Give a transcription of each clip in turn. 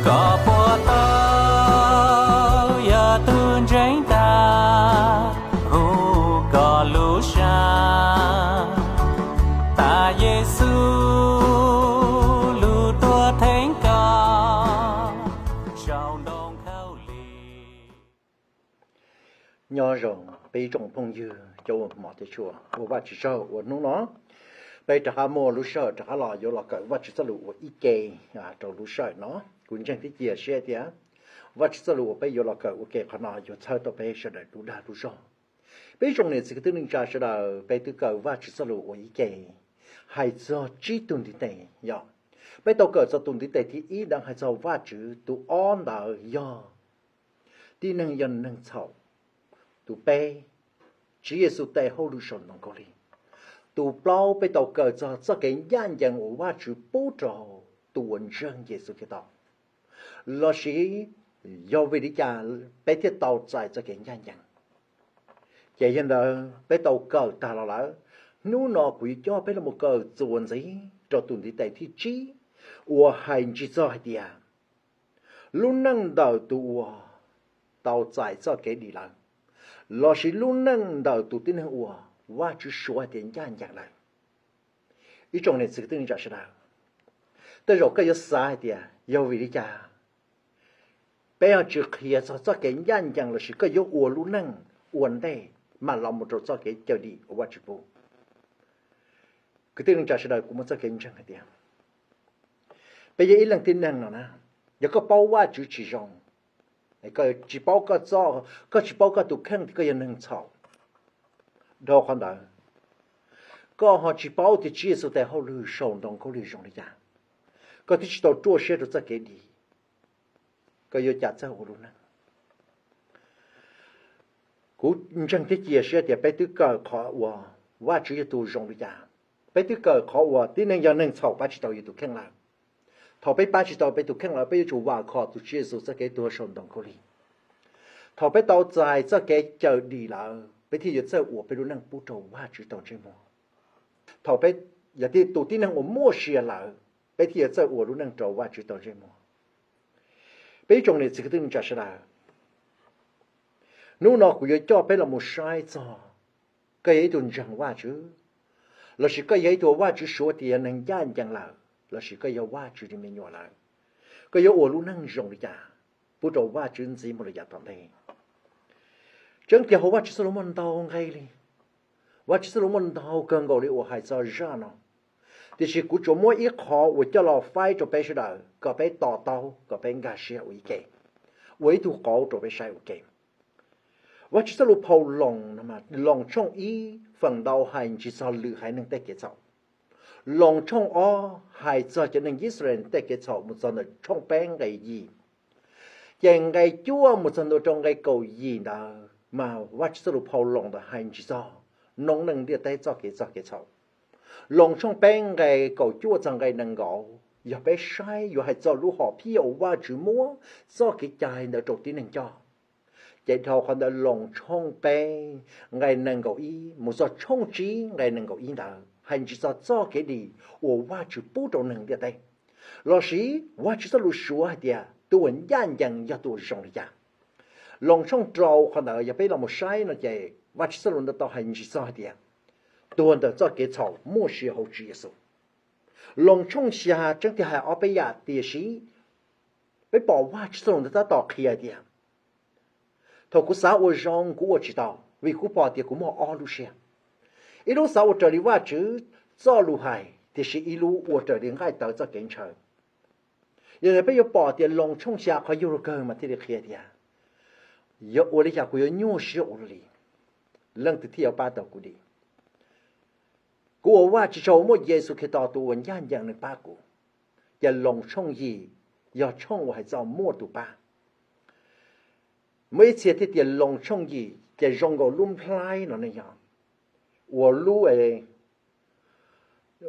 Koj puas tau yog tus ntseeg tas, hu koj lub sab, tas Yexus lub tuag theej koj saum ntoo khaub lig. Nyob zoo peb ib tsoom phooj ywg cov uas hmov thiab tshua, ua Vajtswv tsaug uas hnub no peb rov qab muaj lub sij hawm rov qab los yuav los kawm Vajtswv txoj lus ua ib ke rau lub sij hawm no. Kuv ntseeg thiab cia siab tias Vajtswv txoj lus uas peb yuav los kawm ua ke qhov no yuav txhawb tau peb sawv daws lub dag lub zog. Peb ib tsoom niam txiv kwv tij neej tsa sawv daws, peb twb kawm Vajtswv txoj lus ua ib ke hais txog tsib tug ntiv tes yom. Peb tau kawm txog tus ntiv tes thib ib ntawd hais txog Vajtswv, tus ob ntawd yog tib neeg yog neeg txhaum, tus peb Tswv Yexus tes hauj lwm saum ntoo khaub lig, tus plaub peb tau kawm txog txoj kev ncaj ncees uas Vajtswv pub rau tus uas ntseeg Yexus Khetos. Lossis yog vim li cas peb thiaj tau txais txoj kev ncaj ncees? Ces yog ntawd peb tau kawm tag los lawm, hnub no kuv yuav coj peb los mus kawm txuas ntxiv rau tus ntiv tes thib tsib uas hais ntsig txog hais tias lub neej ntawm tus uas tau txais txoj kev dim lawm, lossis lub neej ntawm tus tib neeg uas Vajtswv suav hais tias ncaj ncees lawm. Ib tsoom niam txiv kwv tij neej tsa sawv daws, tej zaum koj yuav xav hais tias yog vim li cas peb ho tsis qhia txog txoj kev ncaj ncees lossis koj yuav ua lub neej ua ntej mam los mus rau txoj kev cawm dim uas Vajtswv pub. Kwv tij neej tsa sawv daws, kuv muaj txoj kev ntseeg hais tias peb yog ib leeg tib neeg no na, yog koj paub Vajtswv tsis zoo, koj tsis paub koj txoj, koj tsis paub koj tus kheej tias koj yog neeg txhaum, dhau qhov ntawd koj ho tsis paub tias Tswv Yexus tes hauj lwm saum ntoo khaub lig zoo li cas, koj twb tsis tau ruaj siab rau txoj kev dim, koj yuav cas txawj ua lub neej? Kuv ntseeg thiab cia siab tias peb twb kawm qhov uas Vajtswv yog tus zoo li cas, peb twb kawm qhov uas tib neeg yog neeg txhaum pab tsis tau yus tus kheej lawm. Thaum peb pab tsis tau peb tus kheej lawm, peb yuav tsum vam khom tus Tswv Yexus txoj kev tuag saum ntoo khaub lig. Thaum peb tau txais txoj kev cawm dim lawm, peb thiaj yuav txawj ua peb lub neej pub rau Vajtswv tau ntsej muag. Thaum peb yog tus tib neeg uas muaj sia lawm, peb thiaj yuav txawj ua lub neej rau Vajtswv tau ntsej muag. Peb ib tsoom niam txiv kwv tij neej tsa sawv daws, hnub no kuv yuav coj peb los mus saib txog koj yog ib tug ntseeg Vajtswv, lossis koj yog ib tug Vajtswv suav tias yog neeg ncaj ncees lawm, lossis koj yog Vajtswv li me nyuam lawm, koj yuav ua lub neej zoo li cas pub rau Vajtswv ntxiv mus lawm yav tom ntej. Tseeb tiag hauv Vajtswv txoj lus muaj ntau nqe li, Vajtswv txoj lus muaj ntau kawg nkaus li uas hais txog zaj no, tiam sis kuv tsuas muab ib qho uas coj los faib rau peb sawv daws kom peb to taub kom peb nkag siab ua ib ke, ua ib tug qauv rau peb saib ua ke. Vajtswv txoj lus phau Loos, Loos tshooj ib feem ntau hais ntsig txog lwm haiv neeg tej kev txhaum. Loos tshooj ob hais txog cov neeg Yixalayees tej kev txhaum mus txog ntawm tshooj peb nqe yim. Ces nqe cuaj mus txog ntua rau nqe kaum yim ntawd mas Vajtswv txoj lus phau Loos ntawd hais ntsig txog noob neej ntiaj teb txoj kev txog kev txhaum. Loos tshooj peb nqe kaum cuaj txog nqe nees nkaum, yog peb saib yuav hais txog lub hom phiaj uas Vajtswv muab txoj kev cai ntawd rau tib neeg coj. Ces dhau qhov ntawd Loos tshooj peb nqe nees nkaum ib mus txog tshooj tsib nqe nees nkaum ib ntawd hais ntsig txog txoj kev dim uas Vajtswv pub rau neeg ntiaj teb. Lossis Vajtswv txoj lus suav hais tias tus uas ncaj ncees yog tus uas zoo li cas. Loos tshooj rau qhov ntawd yog peb los mus saib no ces Vajtswv txoj lus ntawd tau hais ntsig txog hais tias tuag ntawm txoj kev txhaum muaj sia hauv Tswv Yexus. Loos tshooj xya tseeb tiag hais ob peb yam tiam sis peb pom Vajtswv txoj lus ntawd tab tom qhia hais tias thaum kuv xav ua zoo kuv ua tsis tau vim kuv pom tias kuv muaj ob lub siab. Ib lub xav ua raws li Vajtswv txoj lus hais tiam sis ib lub ua raws li nqaij tawv txoj kev ntshaw. Yog li peb yuav pom tias Loos tshooj xya qhov yug lug kawg mas thiaj li qhia tias yog ua li cas kuv yuav nyuaj siab ua luaj li, leej twg thiaj yuav pab tau kuv dim? Kuv ua Vajtswv tsaug muaj Yexus Khetos tus uas ncaj ncees nws pab kuv. Ces Loos tshooj yim yog tshooj uas hais txog muaj tus pab. Muaj ib txhia thiaj tias Loos tshooj yim ces zoo nkaus lub nplhaib no ne yog ua lub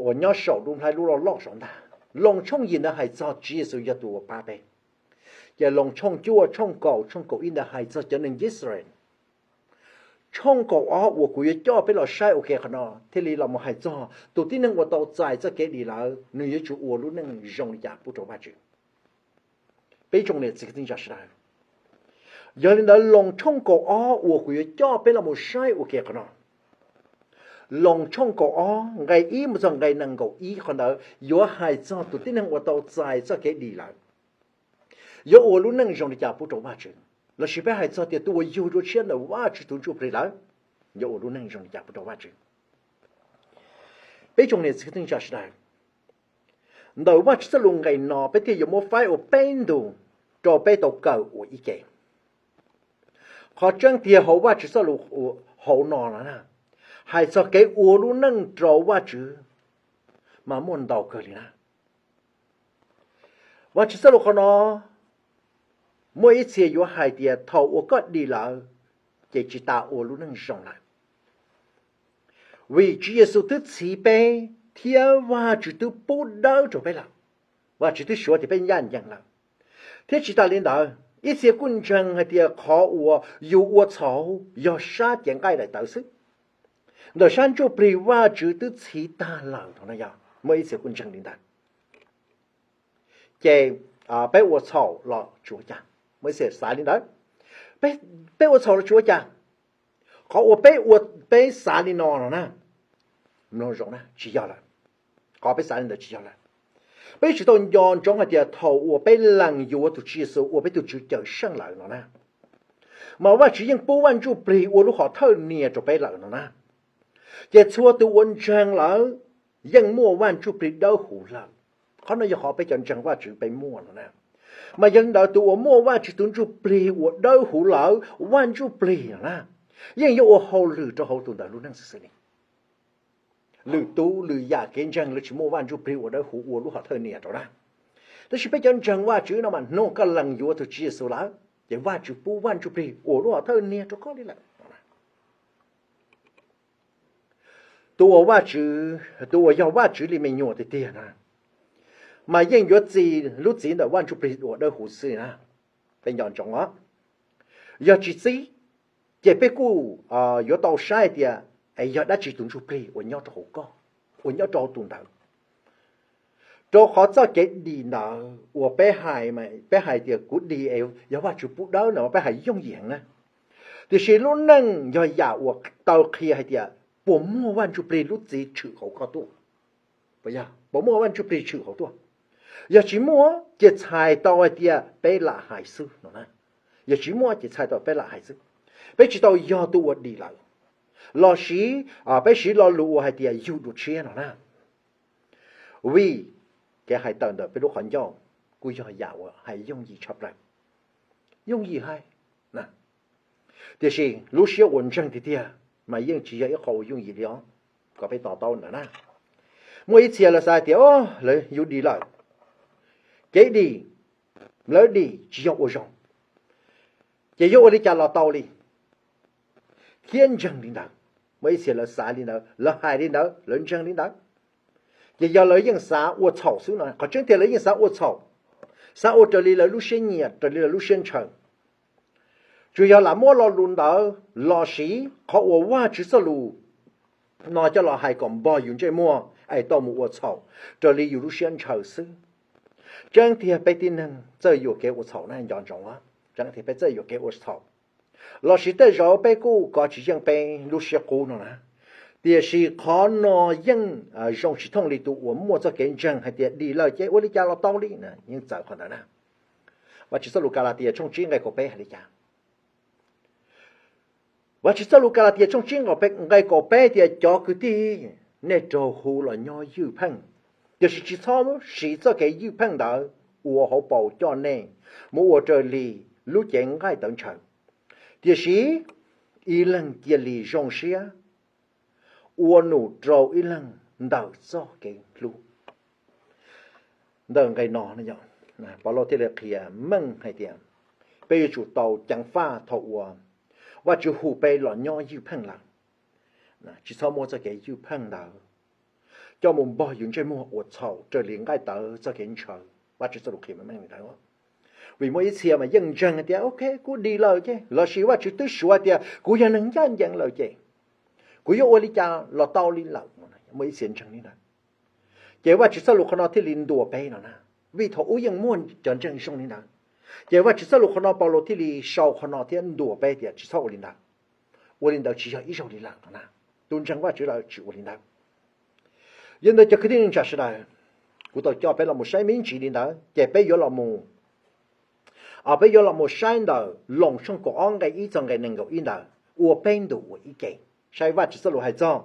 uas nyob saum lub nplhaib lub loj loj saum ntag. Loos tshooj yim ntawd hais txog Tswv Yexus yog tus uas pab peb. Ces Loos tshooj cuaj, tshooj kaum, tshooj kaum ib ntawd hais txog cov neeg Yixalayees. Tshooj kaum ob uas kuv yuav coj peb los saib ua ke qhov no thiaj li los mus hais txog tus tib neeg uas tau txais txoj kev dim lawm nws yuav tsum ua lub neej zoo li cas pub rau Vajtswv. Peb tsoom niam txiv kwv tij neej tsa sawv daws, yog li ntawd Loos tshooj kaum ob uas kuv yuav coj peb los mus saib ua ke qhov no, Loos tshooj kaum ob nqe ib mus txog nqe nees nkaum ib, qhov ntawd yuav hais txog tus tib neeg uas tau txais txoj kev dim lawm yuav ua lub neej zoo li cas pub rau Vajtswv, lossis peb hais txog tias tus uas yug dua tshiab ntawm Vajtswv tus ntsuj plig lawm yuav ua lub neej zoo li cas pub rau Vajtswv. Peb tsoom niam txiv kwv tij neej tsa sawv daws, ntawm Vajtswv txoj lus nqe no peb thiaj yuav muab faib ua peb ntu rau peb tau kawm ua ib ke. Qhov tseeb tiag hauv Vajtswv txoj lus hauv no na, hais txog kev ua lub neej rau Vajtswv mas muaj ntau kawg li na. Vajtswv txoj lus qhov no muaj ib txhia yuav hais tias thaum uas koj dim lawm ces tsis tas ua lub neej zoo lawm. Vim Tswv Yexus twb txhiv peb thiab Vajtswv twb pub dawb rau peb lawm. Vajtswv twb suav tias peb ncaj ncees lawm, thiab tsis tas li ntawd ib txhia kuj ntseeg hais tias qhov uas yus ua txhaum yog sab cev nqaij daim tawv xwb. Ntawm sab ntsuj plig Vajtswv twb txhiv tag lawm no na yog muaj ib txhia kuj ntseeg li ntawd. Ces peb ua txhaum los tsis ua cas, muaj ib txhia xav li ntawd, peb ua txhaum los tsis ua cas. Qhov uas peb ua, peb xav li no no na, mloog zoo na, tsis yog lawm. Qhov peb xav li ntawd tsis yog lawm. Peb tsis tau nco ntsoov hais tias thaum uas peb lees yuav tus Tswv Yexus ua peb tus Tswv Cawmseej lawm no na, mas Vajtswv yeej pub Vaj Ntsuj Plig ua lub hom thawj nias rau peb lawm no na. Ces txhua tus uas ntseeg lawm yeej muaj Vaj Ntsuj Plig dawb huv lawm. Qhov no yog qhov peb cov ntseeg Vajtswv peb muaj no na. Mas yog li ntawd tus uas muaj Vajtswv tus Ntsuj Plig uas dawb huv lawm, Vaj Ntsuj Plig no na, yeej yuav ua hauj lwm rau hauv tus ntawd lub neej xwb xwb li. Lwm tus lwm yam kev ntseeg lawv tsis muaj Vaj Ntsuj Plig uas dawb huv ua lub hom thawj nias rau na. Tab sis peb cov ntseeg Vajtswv no mas hnub koj lees yuav tus Tswv Yexus lawm ces Vajtswv pub Vaj Ntsuj Plig ua lub hom thawj nias rau koj li lawm. Tus uas Vajtswv, tus uas yog Vajtswv li me nyuam tiag tiag na, mas yeej yuav txi lub txiv ntawm Vaj Ntsuj Plig uas dawb huv xwb na. Peb nco ntsoov os, yog tsis txib ces peb kuj yuav tau saib tias es yog dab tsi tus ntsuj plig uas nyob rau hauv koj, uas nyob rau hauv tus ntawd. Rau qhov txoj kev dim ntawd uas peb hais, peb hais tias kuv dim es yog Vajtswv pub dawb no peb hais yooj yim heev na. Tiam sis lub neej yog yam uas taw qhia hais tias puas muaj Vaj Ntsuj Plig lub txiv tshwm hauv koj tuaj. Puas muaj Vaj Ntsuj Plig tshwm hauv tuaj? Yog tsis muaj ces txhais tau hais tias peb lam hais xwb no na. Yog tsis muaj ces txhais tau peb lam hais xwb. Peb tsis tau yog tus uas dim lawm, lossis peb siv lo lus uas hais tias yug dua tshiab no na. Vim kev hais tawm ntawm peb lub qhov ncauj kuj yog yam uas hais yooj yim tshaj plaws, yooj yim hais. Tiam sis lub siab uas ntseeg tiag tiag mas yeej tsis yog ib qho uas yooj yim li os, kom peb to taub ntawd na. Muaj ib txhia lawv xav tias o, lawv yug dim lawm, kev dim, lawv dim tsis yog ua zoo, ces yuav ua li cas los tau li, thiab ntseeg li ntawd. Muaj ib txhia lawv xav li ntawd, lawv hais li ntawd, lawv ntseeg li ntawd, ces yog lawv yeej xav ua txhaum xwb no. Qhov tseeb tiag lawv yeej xav ua txhaum, xav ua raws li lawv lub siab nyiam, raws li lawv lub siab ntshaw. Tsuas yog lam muab lo lus ntawd los siv qhov uas Vajtswv txoj lus no coj los hais kom npog yus ntsej muag es tau mus ua txhaum raws li yus lub siab ntshaw xwb. Tseeb tiag peb tib neeg txawj yuam kev ua txhaum na, nco ntsoov, tseeb tiag peb txawj yuam kev ua txhaum. Los sis tej zaum peb kuj kov tsis yeej peb lub siab qub no na. Tiam sis qhov no yeej zoo tsis thooj li tus uas muaj txoj kev ntseeg hais tias dim lawm ces ua li cas los tau li, yeej txawv qhov ntawd na. Vajtswv txoj lus Kalatias tshooj tsib nqe kaum peb hais li cas? Vajtswv txoj lus Kalatias tshooj tsib nqe kaum peb tias, cov kwv tij, nej raug hu los nyob ywj pheej, tiam sis tsis txhob siv txoj kev ywj pheej ntawd ua hauv paus coj nej mus ua raws li lub cev nqaij tawv ntshaw. Tiam sis ib leeg cia li zoo siab ua num rau ib leeg ntawm txoj kev hlub. Ntawm nqe no, Pov Lauj thiaj li qhia meej hais tias peb yuav tsum tau ceev faj thaum uas Vajtswv hu peb los nyob ywj pheej lawm. Tsis txhob muab txoj kev ywj pheej ntawd coj mus npog yus ntsej muag ua txhaum raws li nqaij tawv txoj kev ntshaw. Vajtswv txoj lus qhia meej li ntawd. Vim muaj ib txhia mas yeej ntseeg hais tias ok, kuv dim lawm ces, los sis Vajtswv twb suav tias kuv yog neeg ncaj ncees lawm ces kuv yuav ua li cas los tau li lawm. Muaj ib txhia ntseeg li ntawd. Ces Vajtswv txoj lus qhov no thiaj li ntuas peb no na. Vim thaum ub yeej muaj cov ntseeg zoo li ntawd, Ces Vajtswv txoj lus qhov no Paulus thiaj li sau qhov no thiab ntuas peb tias tsis txhob ua li ntawd. Ua li ntawd tsis yog ib zaug li lawm no na. Tus ntseeg Vajtswv lawm tsis ua li ntawd. Yog li ntawd cov kwv tij neej tsa sawv daws, kuv tau coj peb los mus saib me ntsis li ntawd ces peb yuav los mus, peb yuav los mus saib ntawm Loos tshooj kaum ob nqe ib txog nqe nees nkaum ib ntawd ua peb ntu ua ib ke, saib Vajtswv txoj lus hais txog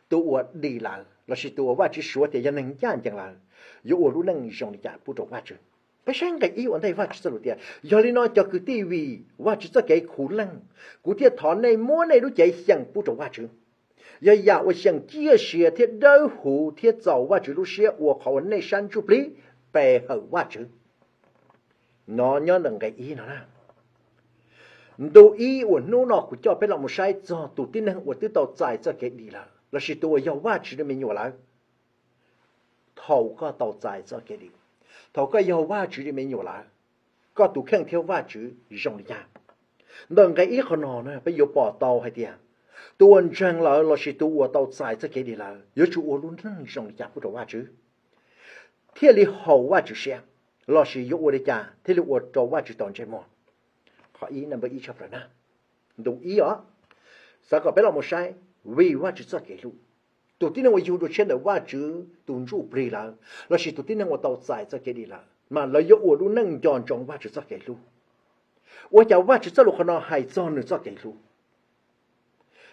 tus uas dim lawm lossis tus uas Vajtswv suav tias yog neeg ncaj ncees lawm yuav ua lub neej zoo li cas pub rau Vajtswv. Peb saib nqe ib ua ntej Vajtswv txoj lus tias, yog li no cov kwv tij, vim Vajtswv txoj kev khuv leej, kuv thiaj thov nej muab nej lub cev xyeem pub rau Vajtswv. Yog yam uas xyeem ciaj sia thiab dawb huv thiab txaus Vajtswv lub siab ua qhov uas nej sab ntsuj plig pe hawm Vajtswv. No nyob ntawm nqe ib no na. Ntu ib uas hnub no kuv coj peb los mus saib txog tus tib neeg uas twb tau txais txoj kev dim lawm lossis tus uas yog Vajtswv li me nyuam lawm. Thaum koj tau txais txoj kev dim, thaum koj yog Vajtswv li me nyuam lawm, koj tus kheej thiab Vajtswv zoo li cas? Ntawm nqe ib qhov no na peb yuav pom tau hais tias tus uas ntseeg lawm lossis tus uas tau txais txoj kev dim lawm yuav tsum ua lub neej zoo li cas pub rau Vajtswv, thiaj li haum Vajtswv siab, lossis yuav ua li cas thiaj li ua rau Vajtswv tau ntsej muag. Qhov ib na, ntu ib os, xav kom peb los mus saib, vim Vajtswv txoj kev hlub, tus tib neeg uas yug dua tshiab ntawm Vajtswv tus ntsuj plig lawm lossis tus tib neeg uas tau txais txoj kev dim lawm mas lawv yuav ua lub neej nco ntsoov Vajtswv txoj kev hlub. Ua cas Vajtswv txoj lus qhov no hais txog nws txoj kev hlub?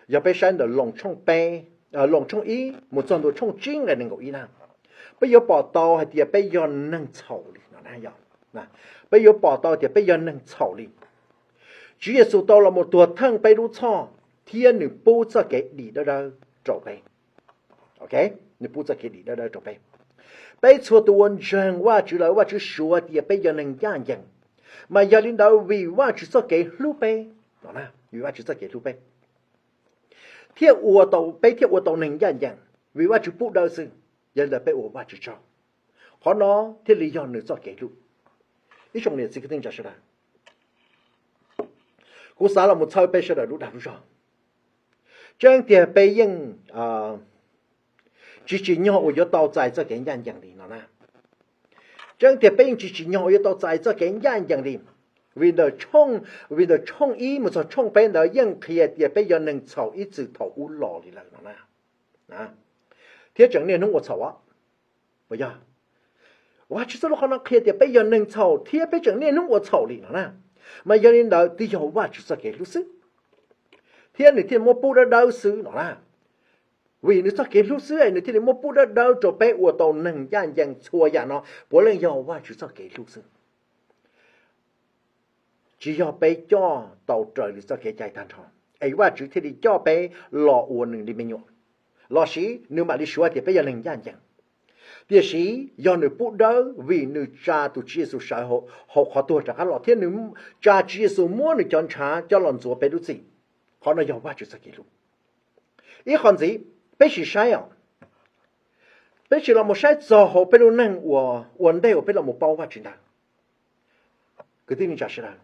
Yog peb saib ntawm Loos tshooj peb, Loos tshooj ib mus txog ntua tshooj tsib nqe nees nkaum ib na, peb yuav pom tau hais tias peb yog neeg txhaum li no. Peb yuav pom tau tias peb yog neeg txhaum li. Tswv Yexus tau los mus tuag theej peb lub txhoj thiab nws pub txoj kev dim dawb dawb rau peb. Nws pub txoj kev dim dawb dawb rau peb. Peb txhua tus uas ntseeg Vajtswv lawm Vajtswv suav tias peb yog neeg ncaj ncees, mas yog li ntawd vim Vajtswv txoj kev hlub peb, vim Vajtswv txoj kev hlub peb thiaj ua tau, peb thiaj ua tau neeg ncaj ncees, vim Vajtswv pub dawb xwb, yog li ntawd peb ua Vajtswv tsaug. Qhov no thiaj li yog nws txoj kev hlub. Ib tsoom niam txiv kwv tij neej tsa sawv daws, kuv xav los mus txhawb peb sawv daws lub dag lub zog. Tseeb tiag peb yeej tsis tsim nyog uas yuav tau txais txoj kev ncaj ncees li no na. Tseeb tiag peb yeej tsis tsim nyog uas yuav tau txais txoj kev ncaj ncees li, vim ntawm tshooj, vim ntawm tshooj ib mus txog tshooj peb ntawd yeej qhia tias peb yog neeg txhaum ib txwm thaum ub los li lawm no na, thiab tseem niaj hnub ua txhaum. Yog, Vajtswv txoj lus qhov no qhia tias peb yog neeg txhaum thiab peb tseem niaj hnub ua txhaum li no na, mas yog li ntawd twb yog Vajtswv txoj kev hlub xwb, thiab nws thiaj muab pub dawb dawb xwb no na. Vim nws txoj kev hlub xwb es nws thiaj li muab pub dawb dawb rau peb ua tau neeg ncaj ncees. Txhua yam no puav leej yog Vajtswv txoj kev hlub xwb, tsis yog peb coj tau raws li txoj kev cai tag nrho es Vajtswv thiaj li coj peb los ua nws li me nyuam, lossis nws mam li suav tias peb yog neeg ncaj ncees. Tiam sis yog nws pub dawb vim nws tsa tus Tswv Yexus sawv hauv qhov tuag rov qab los thiab nws tsa Tswv Yexus muab nws cov ntshav coj los ntxuav peb lub txim. Qhov no yog Vajtswv txoj kev hlub. Ib qho ntxiv, peb sim saib os, peb sim los mus saib txog hauv peb lub neej ua ntej uas peb los mus paub Vajtswv ntawd. Kwv tij neej tsa sawv daws,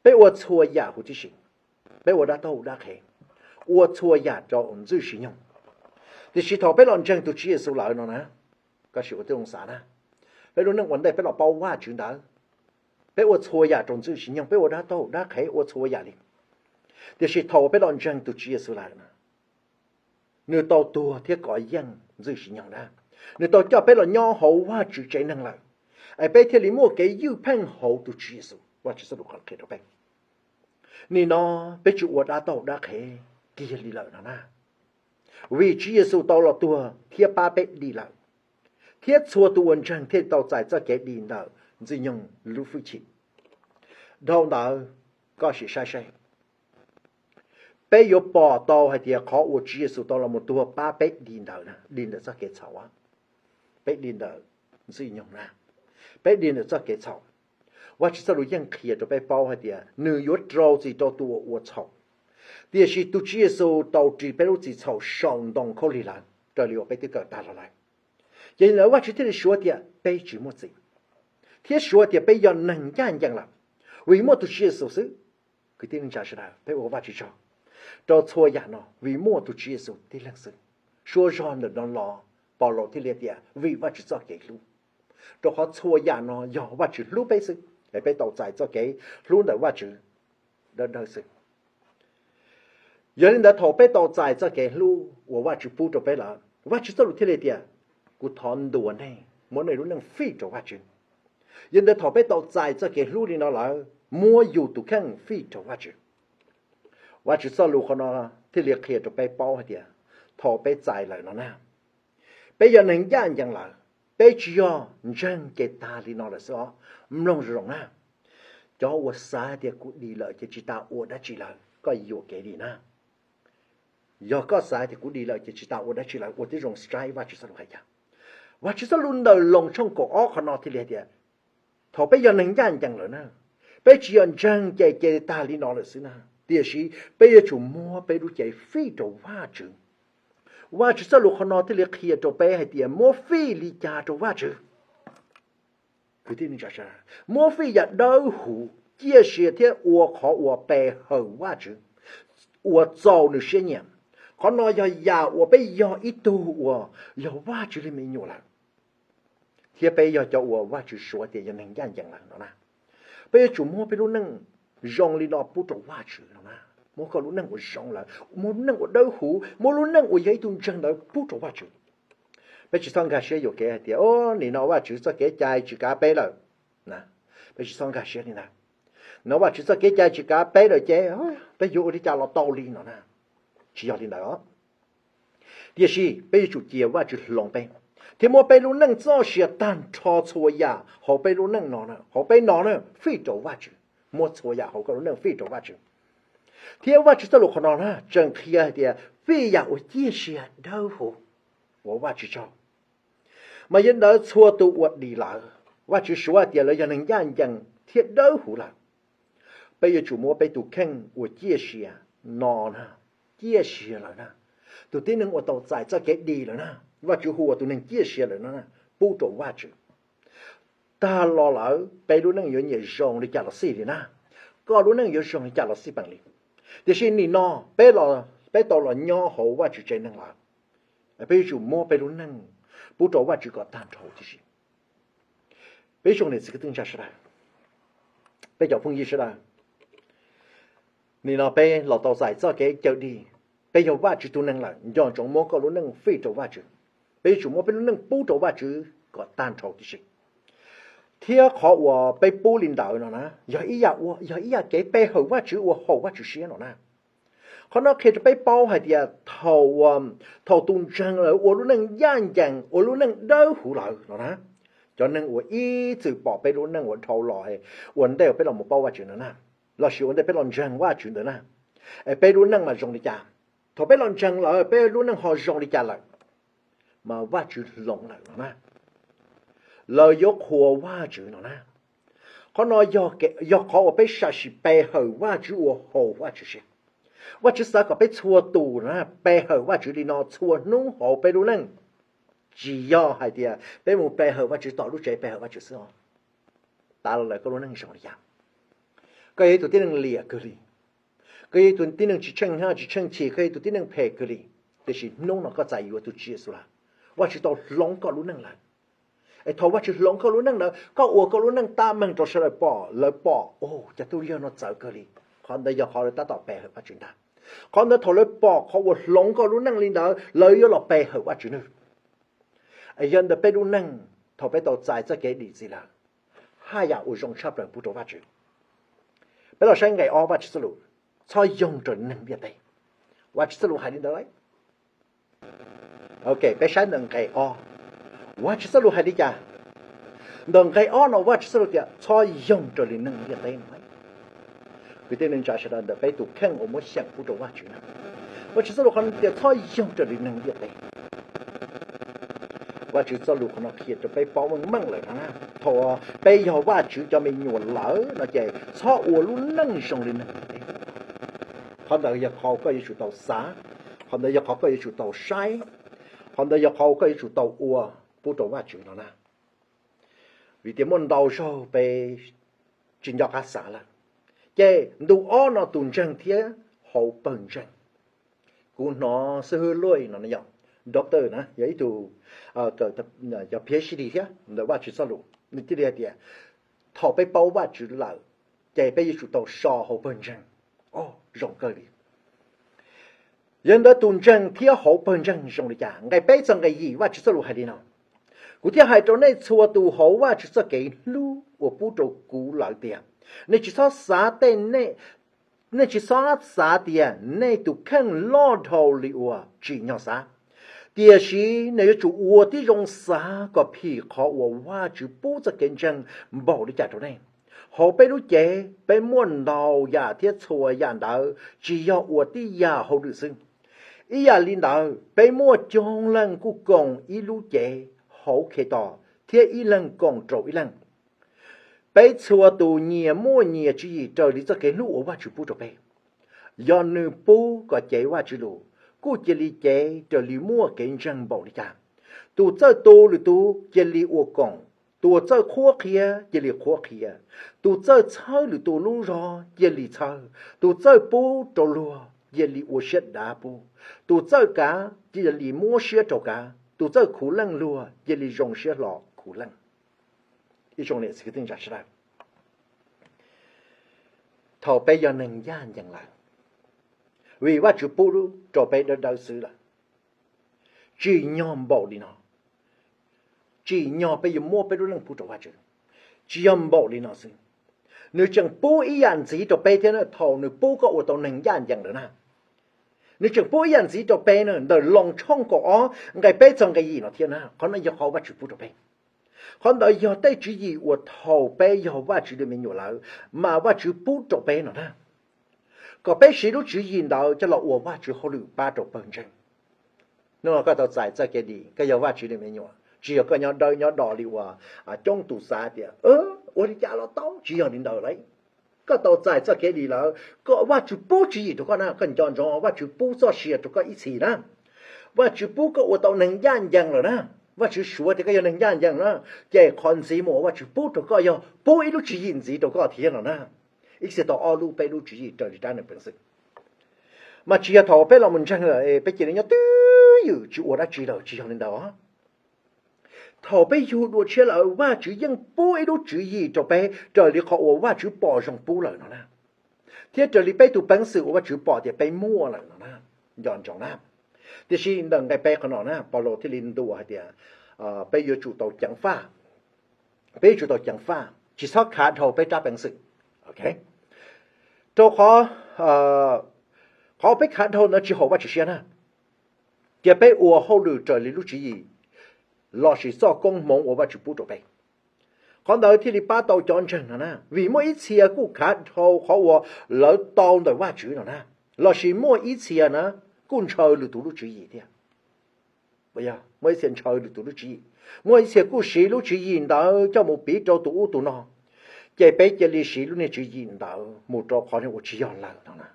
peb ua txhua yam huv tib si, peb ua dab taub hau dab qhev, ua txhua yam rau ntxwj sim nyoog. Tiam sis thaum peb los ntseeg tus Tswv Yexus lawm no na, koj sim ua tib zoo xav na, peb lub neej ua ntej peb los paub Vajtswv ntawd, peb ua txhua yam rau ntxwj sim nyoog, peb ua dab taub hau dab qhev, ua txhua yam li. Tiam sis thaum uas peb los ntseeg tus Tswv Yexus lawm na, nws tau tuag thiab kov yeej ntxwj sim nyoog na, nws tau coj peb los nyob hauv Vajtswv tsev neeg lawm, es peb thiaj li muaj kev ywj pheej hauv tus Tswv Yexus. Vajtswv txoj lus qhov qhia rau peb, nim no peb tsis ua dab taub hau dab qhev kiag li lawm no na, vim Tswv Yexus tau los tuag thiab pab peb dim lawm, thiab txhua tus uas ntseeg thiaj tau txais txoj kev dim ntawm ntxwg nyoog lub hwj chim. Dhau ntawd, koj sim saib seb, peb yuav pom tau hais tias qhov uas Tswv Yexus tau los mus tuag pab peb dim ntawd, dim ntawm txoj kev txhaum, peb dim ntawm ntxwg nyoog na, peb dim ntawm txoj kev txhaum. Vajtswv txoj lus yeej qhia rau peb paub hais tias nws yuav rau txim rau tus uas ua txhaum. Tiam sis tus Tswv Yexus tau ris peb lub txim txhaum saum ntoo khaub lig lawm raws li uas peb twb kawm tag los lawm. Ces li ntawd Vajtswv thiaj li suav tias peb tsis muaj txim, thiab suav tias peb yog neeg ncaj ncees lawm, vim muaj tus Tswv Yexus xwb. Kwv tij neej tsa sawv daws, peb ua Vajtswv tsaug rau txhua yam no vim muaj tus Tswv Yexus tib leeg xwb. Suav zog ntawm no los Paulus thiaj li tias vim Vajtswv txoj kev hlub. rau qhov txhua yam no yog Vajtswv hlub peb xwb, es peb tau txais txoj kev hlub ntawm Vajtswv dawb dawb xwb. Yog li ntawd thaum peb tau txais txoj kev hlub uas Vajtswv pub rau peb lawm, Vajtswv txoj lus thiaj li tias, kuv thov ntuas nej muab nej lub neej fij rau Vajtswv. Yog li ntawd thaum peb tau txais txoj kev hlub li no lawm, muab yus tus kheej fij rau Vajtswv. Vajtswv txoj lus qhov no thiaj li qhia rau peb paub hais tias thaum peb txais lawm no na, peb yog neeg ncaj ncees lawm, peb tsis yog ntseeg ces tag li no lawm xwb os. Mloog zoo zoo na, cov uas xav tias kuv dim lawm ces tsis tas ua dab tsi lawm, koj yuam kev dim na. Yog koj xav tias kuv dim lawm ces tsis tas ua dab tsi lawm, ua tib zoo saib Vajtswv txoj lus hais cas. Vajtswv txoj lus ntawm Loos tshooj kaum ob qhov no thiaj li hais tias, thaum peb yog neeg ncaj ncees lawm na, peb tsis yog ntseeg ces ces tag li no lawm xwb na, tiam sis peb yuav tsum muab peb lub cev fij rau Vajtswv. Vajtswv txoj lus qhov no thiaj li qhia rau peb hais tias muab fij li cas rau Vajtswv. Kwv tij neej tsa sawv daws, muab fij yam dawb huv, ciaj sia thiab ua qhov uas pe hawm Vajtswv, uas txaus nws siab nyiam. Qhov no yog yam uas peb yog ib tug uas yog Vajtswv li me nyuam lawm, thiab peb yog cov uas Vajtswv suav tias yog neeg ncaj ncees lawm no na. Peb yuav tsum muab peb lub neej zoo li no pub rau Vajtswv no na. Muab koj lub neej uas zoo lawm, muab lub neej uas dawb huv, muab lub neej uas yog ib tug ntseeg ntawd pub rau Vajtswv. Peb tsis txhob nkag siab yuam kev hais tias, o, nim no Vajtswv txoj kev cai tsis kav peb lawm. Peb tsis txhob nkag siab li ntawd. No Vajtswv txoj kev cai tsis kav peb lawm ces peb yuav ua li cas los tau li no na. Tsis yog li ntawd os. Tiam sis peb yuav tsum cia Vajtswv hloov peb, thiab muab peb lub neej txoj sia tag nrho txhua yam hauv peb lub neej no, hauv peb no na, fij rau Vajtswv. Muab txhua yam hauv koj lub neej fij rau Vajtswv. Thiab Vajtswv txoj lus qhov no na tseem qhia hais tias fij yam uas ciaj sia dawb huv, ua Vajtswv tsaug. Mas yog li ntawd txhua tus uas dim lawm, Vajtswv suav hais tias lawv yog neeg ncaj ncees thiab dawb huv lawm. Peb yuav tsum muab peb tus kheej uas ciaj sia no na, ciaj sia lawm na, tus tib neeg uas tau txais txoj kev dim lawm na, Vajtswv hu ua tus neeg ciaj sia lawm no na, pub rau Vajtswv. Tag los lawm peb lub neej yuav nyiam zoo li cas los xij li na, koj lub neej yuav zoo li cas los xij peem li. Tiam sis nim no peb, peb tau los nyob hauv Vajtswv tsev neeg lawm, peb yuav tsum muab peb lub neej pub rau Vajtswv kom tag nrho tib si. Peb zoo niam txiv kwv tij neej tsa sawv daws, peb cov phooj ywg sawv daws, nim no peb los tau txais txoj kev cawm dim, peb yog Vajtswv tus neeg lawm, nco ntsoov muab koj lub neej fij rau Vajtswv. Peb yuav tsum muab peb lub neej pub rau Vajtswv kom tag nrho tib si. Thiab qhov uas peb pub li ntawd no na, yog ib yam ua, yog ib yam kev pe hawm Vajtswv uas haum Vajtswv siab no na. Qhov no qhia rau peb paub hais tias thaum, thaum tus ntseeg lawv ua lub neej ncaj ncees, ua lub neej dawb huv lawm no na, cov neeg uas ib txwm pom peb lub neej uas dhau los ua ntej uas peb los mus paub Vajtswv ntawd na, lossis ua ntej peb los ntseeg Vajtswv ntawd na, es peb lub neej mas zoo li cas? Thaum peb los ntseeg lawm, peb lub neej ho zoo li cas lawm? Mas Vajtswv hloov lawm no na, lawv yuav qhuas Vajtswv no na. Qhov no yog qhov uas peb sam sim pe hawm Vajtswv uas haum Vajtswv siab. Vajtswv xav kom peb txhua tus na pe hawm Vajtswv li no txhua hnub hauv peb lub neej. Tsis yog hais tias peb mus pe hawm Vajtswv tom lub tsev pe hawm Vajtswv xwb os. Tas los lawm koj lub neej zoo li cas? Koj yog ib tug tib neeg liam kawg li, koj yog ib tug tib neeg tsis tsheej hnab tsis tsheej chim, koj yog ib tug tib neeg phem kawg li, tiam sis hnub no koj txais yuav tus Tswv Yexus lawm, Vajtswv tau hloov koj lub neej lawm. Es thaum Vajtswv hloov koj lub neej ntawd, koj ua koj lub neej tab meeg rau sawv daws pom, lawv pom, o, cov tug yawg no txawv kawg li. Qhov ntawd yog qhov lawv tab tom pe hawm Vajtswv ntag. Qhov ntawd thaum lawv pom qhov uas hloov koj lub neej li ntawd, lawv yuav los pe hawm Vajtswv nawb. Es yog ntawd peb lub neej thaum peb tau txais txoj kev dim txim lawm, haj yam ua zoo tshaj plaws pub rau Vajtswv. Peb los saib nqe ob Vajtswv txoj lus, txhob yoog raws neeg ntiaj teb. Vajtswv txoj lus hais li ntawd. Ok, peb saib ntawm nqe ob, Vajtswv txoj lus hais li cas? Ntawm nqe ob no Vajtswv txoj lus tias txhob yoog raws li neeg ntiaj teb no. Kwv tij neej tsa sawv daws, ntawm peb tus kheej uas muab xyeem pub rau Vajtswv na, Vajtswv txoj lus qhov no tias txhob yoog raws li neeg ntiaj teb. Vajtswv txoj lus qhov no qhia rau peb paub meej meej lawm no na, thaum peb yog Vajtswv cov me nyuam lawm no ces txhob ua lub neej zoo li neeg ntiaj teb. Qhov ntawd yog qhov koj yuav tsum tau xav, qhov ntawd yog qhov koj yuav tsum tau saib, qhov ntawd yog qhov koj yuav tsum tau ua pub rau Vajtswv no na. Vim tias muaj ntau zaug peb tsis nco qab xav lawm, ces ntu ob no tus ntseeg thiab hauv pawg ntseeg. Kuv hnov xib hwb Luis no yog, doctor na, yog ib tug cov P H D thiab ntawm Vajtswv txoj lus, nws thiaj li hais tias thaum peb paub Vajtswv lawm ces peb yuav tsum tau so hauv pawg ntseeg. Zoo kawg li. Yog li ntawd tus ntseeg thiab hauv pawg ntseeg zoo li cas? Nqe peb txog nqe yim Vajtswv txoj lus hais li no: Kuv thiaj hais rau nej txhua tus hauv Vajtswv txoj kev hlub uas pub rau kuv lawm tias, nej tsis txhob xav tej nej nej tsis txhob xav tias nej tus kheej loj dhau li uas tsim nyog xav, tiam sis nej yuav tsum ua tib zoo xav kom phim qhov uas Vajtswv pub txoj kev ntseeg npaum li cas rau nej. Hauv peb lub cev, peb muaj ntau yam thiab txhua yam ntawd tsis yog ua tib yam hauj lwm xwb. Ib yam li ntawd, peb muaj coob leej kuj koom ib lub cev hauv Khetos thiab ib leeg koom rau ib leeg. Peb txhua tus nyias muaj nyias tswv yim raws li txoj kev hlub uas Vajtswv pub rau peb. Yog nws pub kom cev Vajtswv lus, kuj cia li cev raws li muaj kev ntseeg npaum li cas. Tus txawj tu lwm tus cia li ua koom, tus txawj qhuab qhia cia li qhuab qhia, tus txawj txhawb lwm tus lub zog cia li txhawb, tus txawj pub rau luag cia li ua siab dav pub, tus txawj kav cia li muab siab rau kav, tus txawj khuv leej luag cia li zoo siab hlo khuv leej. Ib tsoom niam txiv kwv tij neej tsa sawv daws, thaum peb yog neeg ncaj ncees lawm, vim Vajtswv pub rau peb dawb dawb xwb lawm, tsim nyog npaum li no, tsim nyog peb yuav muab peb lub neej pub rau Vajtswv. Tsis yog npaum li no xwb, nws tseem pub ib yam ntxiv rau peb thiab na. Thaum nws pub koj ua tau neeg ncaj ncees lawm na, nws tseem pub ib yam ntxiv rau peb na, ntawm Loos tshooj kaum ob nqe peb txog nqe yim no thiab na. Qhov no yog qhov Vajtswv pub rau peb. Qhov ntawd yog tej tswv yim uas thaum peb yog Vajtswv li me nyuam lawm, mas Vajtswv pub rau peb no na, kom peb siv lub tswv yim ntawd coj los ua Vajtswv hauj lwm pab rau pawg ntseeg. Hnub no koj tau txais txoj kev dim, koj yog Vajtswv li me nyuam, tsis yog koj nyob dawb nyob do li uas coob tus xav tias ua li cas los tau, tsis yog li ntawd lauj. Koj tau txais txoj kev dim lawm, koj, Vajtswv pub tswv yim rau koj na, koj nco ntsoov Vajtswv pub txoj sia rau koj ib txhis na. Vajtswv pub koj ua tau neeg ncaj ncees lawm na. Vajtswv suav tias koj yog neeg ncaj ncees na, ces qhov ntxiv mus uas Vajtswv pub rau koj yog pub ib lub tswv yim ntxiv rau koj thiab no na. Ib txhia tau ob lub peb lub tswv yim raws li rab neeg peev xwm. Mas tsis yog thaum peb los mus ntseeg lawm peb cia li nyob twj ywm tsis ua dab tsi lawm, tsis yog li ntawd. Thaum peb yug dua tshiab lawm, Vajtswv yeej pub ib lub tswv yim rau peb raws li qhov uas Vajtswv pom zoo pub lawm no na, thiab raws li peb tus peev xwm uas Vajtswv pom tias peb muaj lawm no na. Nco ntsoov na. Tiam sis ntawm nqe peb qhov no na, Paulus thiaj li ntuas hais tias peb yuav tsum tau ceev faj, peb yuav tsum tau ceev faj, tsis txhob khav dhau peb rab peev xwm. Rau qhov, qhov peb khav dhau ntawd tsis haum Vajtswv siab na. Cia peb ua hauj lwm raws li lub tswv yim lossis txoj koob hmoov uas Vajtswv pub rau peb. Qhov ntawd thiaj li pab tau cov ntseeg no na, vim muaj ib txhia kuj khav dhau qhov uas lawv tau ntawm Vajtswv no na, lossis muaj ib txhia na kuj ntshaw lwm tus lub tswv yim thiab. Muaj ib txhia ntshaw lwm tus lub tswv yim, muaj ib txhia kuj siv lub tswv yim ntawd coj mus piv rau tus ub tus no, ces peb cia li siv lub niag tswv yim ntawd mus rau qhov uas tsis yog lawm no na.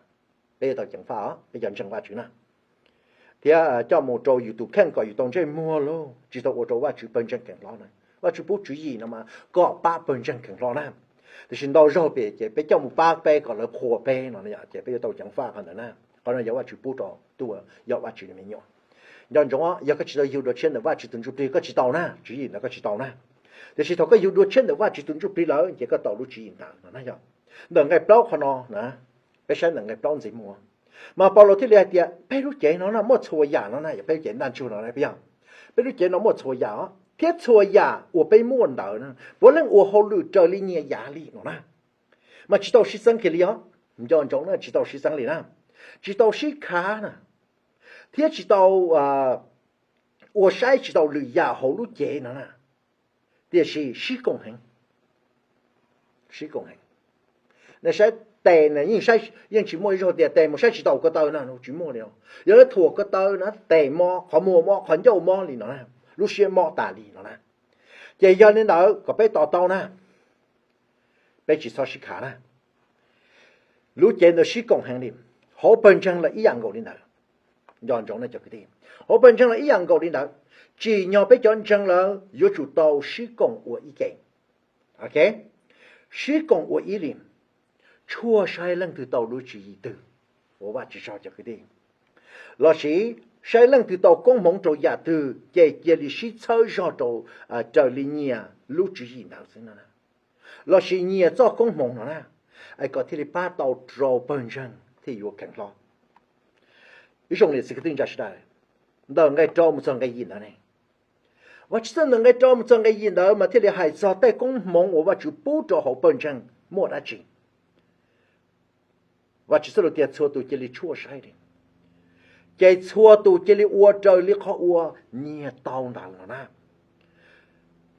Peb yuav tau ceev faj os, peb cov ntseeg Vajtswv na, thiab coj mus rau yus tus kheej kom yus tau ntsej muag lauj, tsis tau ua rau Vajtswv pawg ntseeg kheev hlob na. Vajtswv pub tswv yim no mas kom pab pawg ntseeg kheev hlob na. Tiam sis ntau zaug pem ces peb coj mus pab peb kom lawv qhuas peb no ces peb yuav tau ceev faj qhov ntawd na. Qhov no yog Vajtswv pub rau tus uas yog Vajtswv li me nyuam. Nco ntsoov, yog koj tsis tau yug dua tshiab ntawm Vajtswv tus Ntsuj Plig, koj tsis tau na, tswv yim ntawd koj tsis tau na. Tiam sis thaum koj yug dua tshiab ntawm Vajtswv tus Ntsuj Plig lawm ces koj tau lub tswv yim ntawd no na. Yog ntawm nqe plaub qhov no na, peb saib ntawm nqe plaub ntxiv mus. Mas Paulus thiaj li hais tias peb lub cev no na muaj txhua yam no na, yog peb lub cev ntaj ntsug no na, peb yog, peb lub cev no muaj txhua yam os, thiab txhua yam uas peb muaj ntawd na puav leej ua hauj lwm raws li nyias yam li no na. Mas tsis tau sib txeeb kiag li os. Nco ntsoov na, tsis tau sib txeeb li na, tsis tau sib khav na, thiab tsis tau ua saib tsis tau lwm yam hauv lub cev no na. Tiam sis sib koom heev, sib koom heev. Saib tes yeej, yeej tsis muaj ib zaug tias tes mus saib tsis taus ko taw na, tsis muaj li. Yog lawv thuam ko taw na, tes mob, qhov muag mob, qhov ncauj mob li no na, lub siab mob tas li no na. Ces yog li ntawd kom peb to taub na, peb tsis txhob sib khav na. Lub cev ntawd sib koom heev li, hauv pawg ntseeg los ib yam nkaus li ntawd. Nco ntsoov na cov kwv tij, hauv pawg ntseeg los ib yam nkaus li ntawd. Tsim nyog peb cov ntseeg lawm yuav tsum tau sib koom ua ib ke. Ok, sib koom ua ib li, tshuaj saib leej twg tau lub tswv yim twg, ua Vajtswv tsaug cov kwv tij. Lossis saib leej twg tau koob hmoov rau yam twg ces cia li sib txhawb zog rau, raws li nyias lub tswv yim ntawd xwb no na. Lossis nyias txoj koob hmoov no na, kom thiaj li pab tau rau pawg ntseeg thiaj yuav kheev hlob. Ib tsoom niam txiv kwv tij neej tsa sawv daws, ntawm nqe rau mus txog nqe yim ntawd ne, Vajtswv txoj ntawm nqe rau mus txog nqe yim ntawd mas thiaj li hais txog tej koob hmoov uas Vajtswv pub rau hauv pawg ntseeg muaj dab tsi. Vajtswv txoj lus tias txhua tus cia li tshuaj saib li, ces txhua tus cia li ua raws li qhov uas nyias tau ntawd no na.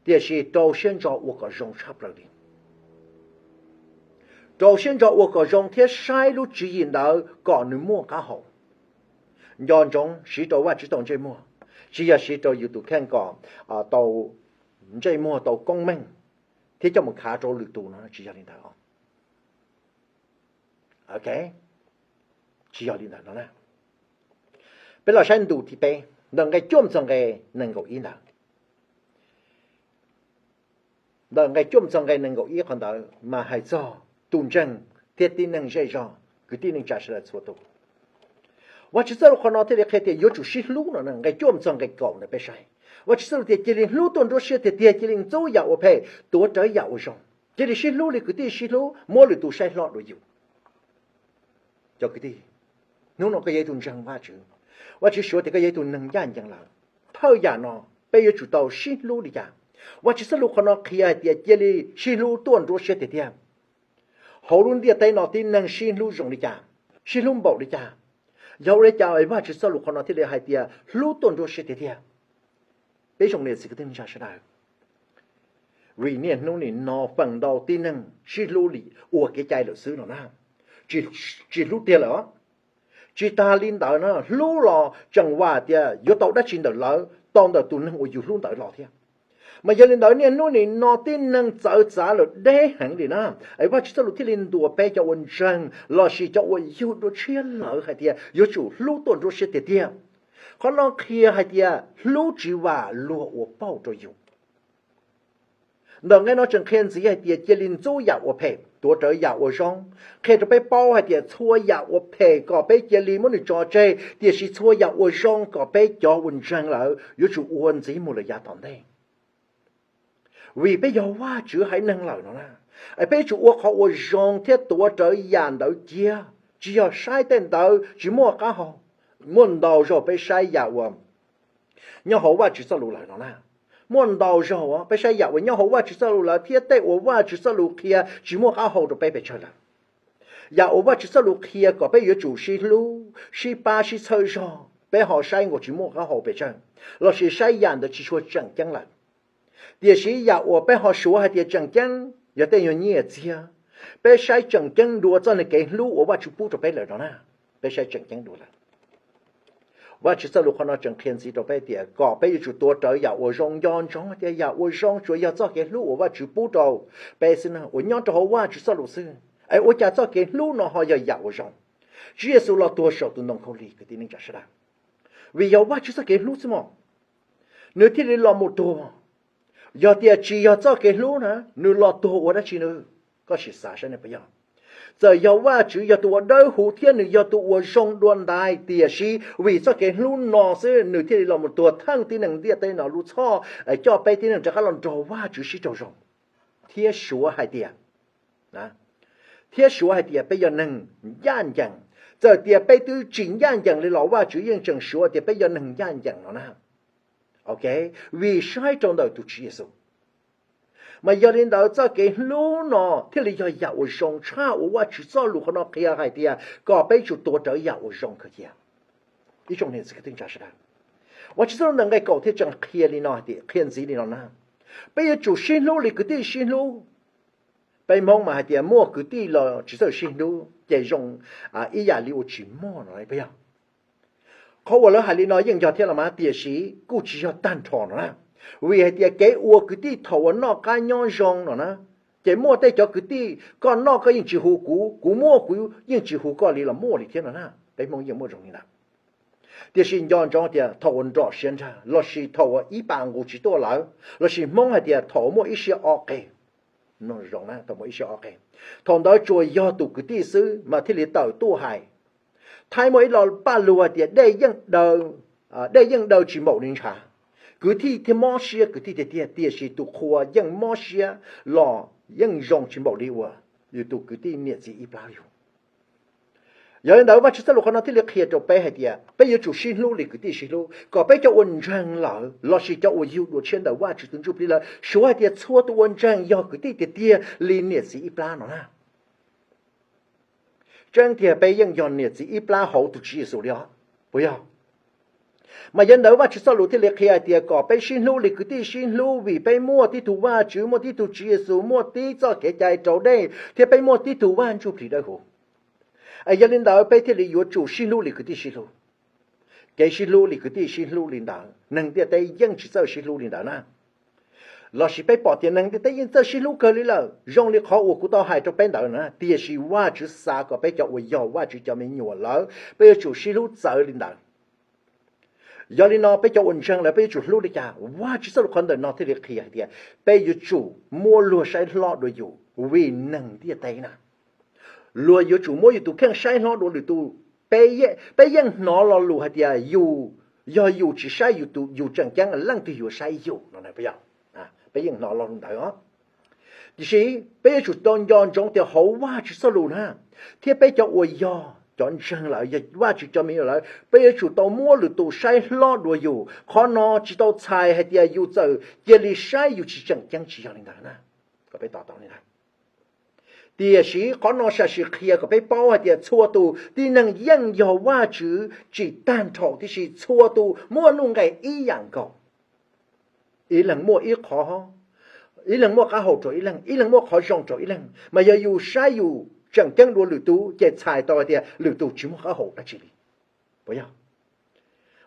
Tiam sis rau siab ntso ua kom zoo tshaj plaws li. Rau siab ntso ua kom zoo thiab saib lub tswv yim ntawd kom nws muaj qab hau. Nco ntsoov siv rau Vajtswv tau ntsej muag, tsis yog siv rau yus tus kheej kom tau ntsej muag tau koob meej thiab coj mus khav rau lwm tus no tsis yog li ntawd. Ok, tsis yog li ntawd no na. Peb los saib ntu thib peb, ntawm nqe cuaj mus txog nqe nees nkaum ib ntawd. Ntawm nqe cuaj mus txog nqe nees nkaum ib qhov ntawd mas hais txog tus ntseeg thiab tib neeg zej zog kwv tij neej tsa sawv daws txhua tus. Vajtswv txoj lus qhov no thiaj li qhia tias yuav tsum sib hlub no, nqe cuaj mus txog nqe kaum ntawd peb saib. Vajtswv txoj lus tias cia li hlub tuaj nruab siab tiag tiag, cia li ntxub yam uas phem, tuav rawv yam uas zoo. Cia li sib hlub li kwv tij sib hlub, muab lwm tus saib hlob dua yus. Cov kwv tij, hnub no koj yog ib tug ntseeg Vajtswv. Vajtswv suav tias koj yog ib tug neeg ncaj ncees lawm. Thawj yam no, peb yuav tsum tau sib hlub li cas? Vajtswv txoj lus qhov no qhia hais tias cia li sib hlub tuaj nruab siab tiag tiag. Hauv lub ntiaj teb no tib neeg sib hlub zoo li cas, sib hlub npaum li cas? Yog ua li cas Vajtswv txoj lus qhov no thiaj li hais tias hlub tuaj nruab siab tiag tiag? Peb zoo niam txiv kwv tij neej tsa sawv daws, vim niaj hnub nim no feem ntau tib neeg sib hlub li ua kev cai lawm xwb no na, tsis hlub tiag lawm. Tsis tas li ntawd na, hlub los tseem vam tias yuav tau dab tsi ntawm lawv, tau ntawm tus neeg uas yus hlub ntawd los thiab. Mas yog li ntawd niaj hnub nim no tib neeg txawv txav lawm deb heev li na. Es Vajtswv txoj lus thiaj li ntuas peb cov uas ntseeg lossis cov uas yug dua tshiab lawm hais tias yuav tsum hlub tuaj nruab siab tiag tiag. Qhov no qhia hais tias hlub tsis vam luag ua pauj rau yus. Ntawm nqe no tseem qhia ntxiv hais tias cia li ntxub yam uas phem, tuav rawv yam uas zoo. Qhia rau peb paub hais tias txhua yam uas phem kom peb cia li muab nws tso tseg, tiam sis txhua yam uas zoo kom peb cov uas ntseeg lawm yuav tsum ua ntxiv mus lawm yav tom ntej. Vim peb yog Vajtswv haiv neeg lawm no na, es peb yuav tsum ua qhov uas zoo thiab tuav rawv yam ntawd cia, tsis yog saib tej ntawd tsis muaj qab hau. Muaj ntau zaug peb saib yam uas nyob hauv Vajtswv txoj lus lawm no na. Muaj ntau zaug peb saib yam uas nyob hauv Vajtswv txoj lus lawm thiab tej uas Vajtswv txoj lus qhia tsis muaj qab hau rau peb pes tsawg lawm. Yam uas Vajtswv txoj lus qhia kom peb yuav tsum sib hlub, sib pab, sib txhawb zog, peb ho saib nkaus tsis muaj qab hau pes tsawg, lossis saib yam ntawd tsis tshua tseem ceeb lawm. Tiam sis yam uas peb ho suav hais tias tseem ceeb yog tej nyuag nyiaj txiag, peb saib tseem ceeb dua txoj niag kev hlub uas Vajtswv pub rau peb lawm no na. Peb saib tseem ceeb dua lawm. Vajtswv txoj lus qhov no tseem qhia ntxiv rau peb tias kom peb yuav tsum tuav rawv yam uas zoo. Nco ntsoov tias yam uas zoo tsuas yog txoj kev hlub uas Vajtswv pub rau peb xwb na, uas nyob rau hauv Vajtswv txoj lus xwb. Es ua cas txoj kev hlub no ho yog yam uas zoo? Tswv Yexus los tuag saum tus ntoo khaub lig kwv tij neej tsa sawv daws, vim yog Vajtswv txoj kev hlub xwb mog, nws thiaj li los mus tuag. Yog tias tsis yog txoj kev hlub na, nws los tuag ua dab tsi nws? Koj sim xav saib ne puas yog? Txawm yog Vajtswv yog tus uas dawb huv thiab nws yog tus uas zoo dua ntais, tiam sis vim txoj kev hlub no xwb nws thiaj li los mus tuag theej tib neeg ntiaj teb no lub txhoj, coj peb tib neeg rov qab los nrog Vajtswv sib raug zoo, thiab suav hais tias, thiab suav hais tias peb yog neeg ncaj ncees. Txawm tias peb twb tsis ncaj ncees li los Vajtswv yeej tseem suav tias peb yog neeg ncaj ncees no na. Ok, vim saib rau ntawm tus Tswv Yexus. Mas yog li ntawd txoj kev hlub no thiaj li yog yam uas zoo tshaj uas Vajtswv txoj lus qhov no qhia hais tias kom peb tsum tuav rawv yam uas zoo kawg cia. Ib tsoom niam txiv kwv tij neej tsa sawv daws, Vajtswv txoj lus ntawm nqe kaum thiaj tseem qhia li no, qhia ntxiv li no na, peb yuav tsum sib hlub li kwv tij sib hlub. Peb Hmoob mas hais tias muaj kwv tij los tsis txawj sib hlub ces zoo ib yam li uas tsis muaj no puas yog? Qhov uas lawv hais li no yeej yog thiab los mas tiam sis kuj tsis yog tag nrho no na. Vim hais tias kev ua kwv tij thaum uas noj qab nyob zoo no na, ces muaj tej cov kwv tij koj noj koj yeej tsis hu kuv, kuv muaj kuv yeej tsis hu koj li los muaj li thiab no na. Peb Hmoob yeej muaj zoo li ntawd. Tiam sis nco ntsoov tias thaum uas nrom siav nrag lossis thaum uas ib pas nqus tsis tuaj lawm, lossis Hmoob hais tias thaum muaj ib siab ob qe, thaum muaj ib siab ob qe, thaum ntawd tsuas yog tus kwv tij xwb mas thiaj li tawm tuaj hais. Thaib muaj ib lo paj lug hais tias dej yeej daws dej yeej daw tsis npaum li ntshav. Kwv tij thiaj mob siab kwv tij tiag tiag, tiam sis tus qhua yeej mob siab los yeej zoo tsis npaum li uas yus tus kwv tij niam txiv ib plab yug. Yog li ntawd Vajtswv txoj lus qhov no thiaj li qhia rau peb hais tias peb yuav tsum sib hlub li kwv tij sib hlub, kom peb cov uas ntseeg lawm lossis cov uas yug dua tshiab ntawm Vajtswv tus ntsuj plig lawm suav hais tias txhua tus uas ntseeg yog kwv tij tiag tiag li niam txiv ib plab no na. Tseeb tiag peb yeej yog niam txiv ib plab hauv tus Tswv Yexus li os, puas yog? Mas yog li ntawd Vajtswv txoj lus thiaj li qhia hais tias kom peb sib hlub li kwv tij sib hlub vim peb muaj tib tug Vajtswv, muaj tib tug Tswv Yexus, muaj tib txoj kev cai raus dej, thiab peb muaj tib tug Vaj Ntsuj Plig Dawb Huv. Es yog li ntawd peb thiaj li yuav tsum sib hlub li kwv tij sib hlub. Kev sib hlub li kwv tij sib hlub li ntawd neeg ntiaj teb yeej tsis txawj sib hlub li ntawd na. Lossis peb pom tias neeg ntiaj teb yeej txawj sib hlub kawg li lawm, zoo li qhov uas kuv tau hais rau peb ntawd na, tiam sis Vajtswv xav kom peb cov uas yog Vajtswv cov me nyuam lawm peb yuav tsum sib hlub txawv li ntawd. Yog li no peb cov uas ntseeg lawm peb yuav tsum hlub li cas? Vajtswv txoj lus qhov ntawm no thiaj li qhia hais tias peb yuav tsum muab luag saib hlob dua yus vim neeg ntiaj teb na. Luag yuav tsum muab yus tus kheej saib hlob dua lwm tus. Peb yeej hnov lo lus hais tias yus, yog yus tsis saib yus tseem ceeb leej twg yuav saib yus no. Peb yeej hnov lo lus ntawd os. Tiam sis peb yuav tsum tau nco ntsoov tias hauv Vajtswv txoj lus na, thiab peb cov uas yog cov ntseeg lawm, yog Vajtswv cov me nyuam lawm, peb yuav tsum tau muab lwm tus saib hlob dua yus. Qhov no tsis tau txhais hais tias yus txawm cia li saib yus tsis tseem ceeb, tsis yog li ntawd na. Kom peb to taub li ntawd. Tiam sis qhov no sam sim qhia kom peb paub hais tias txhua tus tib neeg yeej yog Vajtswv tsim tag nrho tib si, txhua tus muaj nuj nqis ib yam nkaus. Ib leeg muaj ib qhov, ib leeg muaj qab hau rau ib leeg, ib leeg muaj qhov zoo rau ib leeg, mas yog yus saib yus tseem ceeb dua lwm tus ces txhais tau hais tias lwm tus tsis muaj qab hau dab tsi li. Puas yog?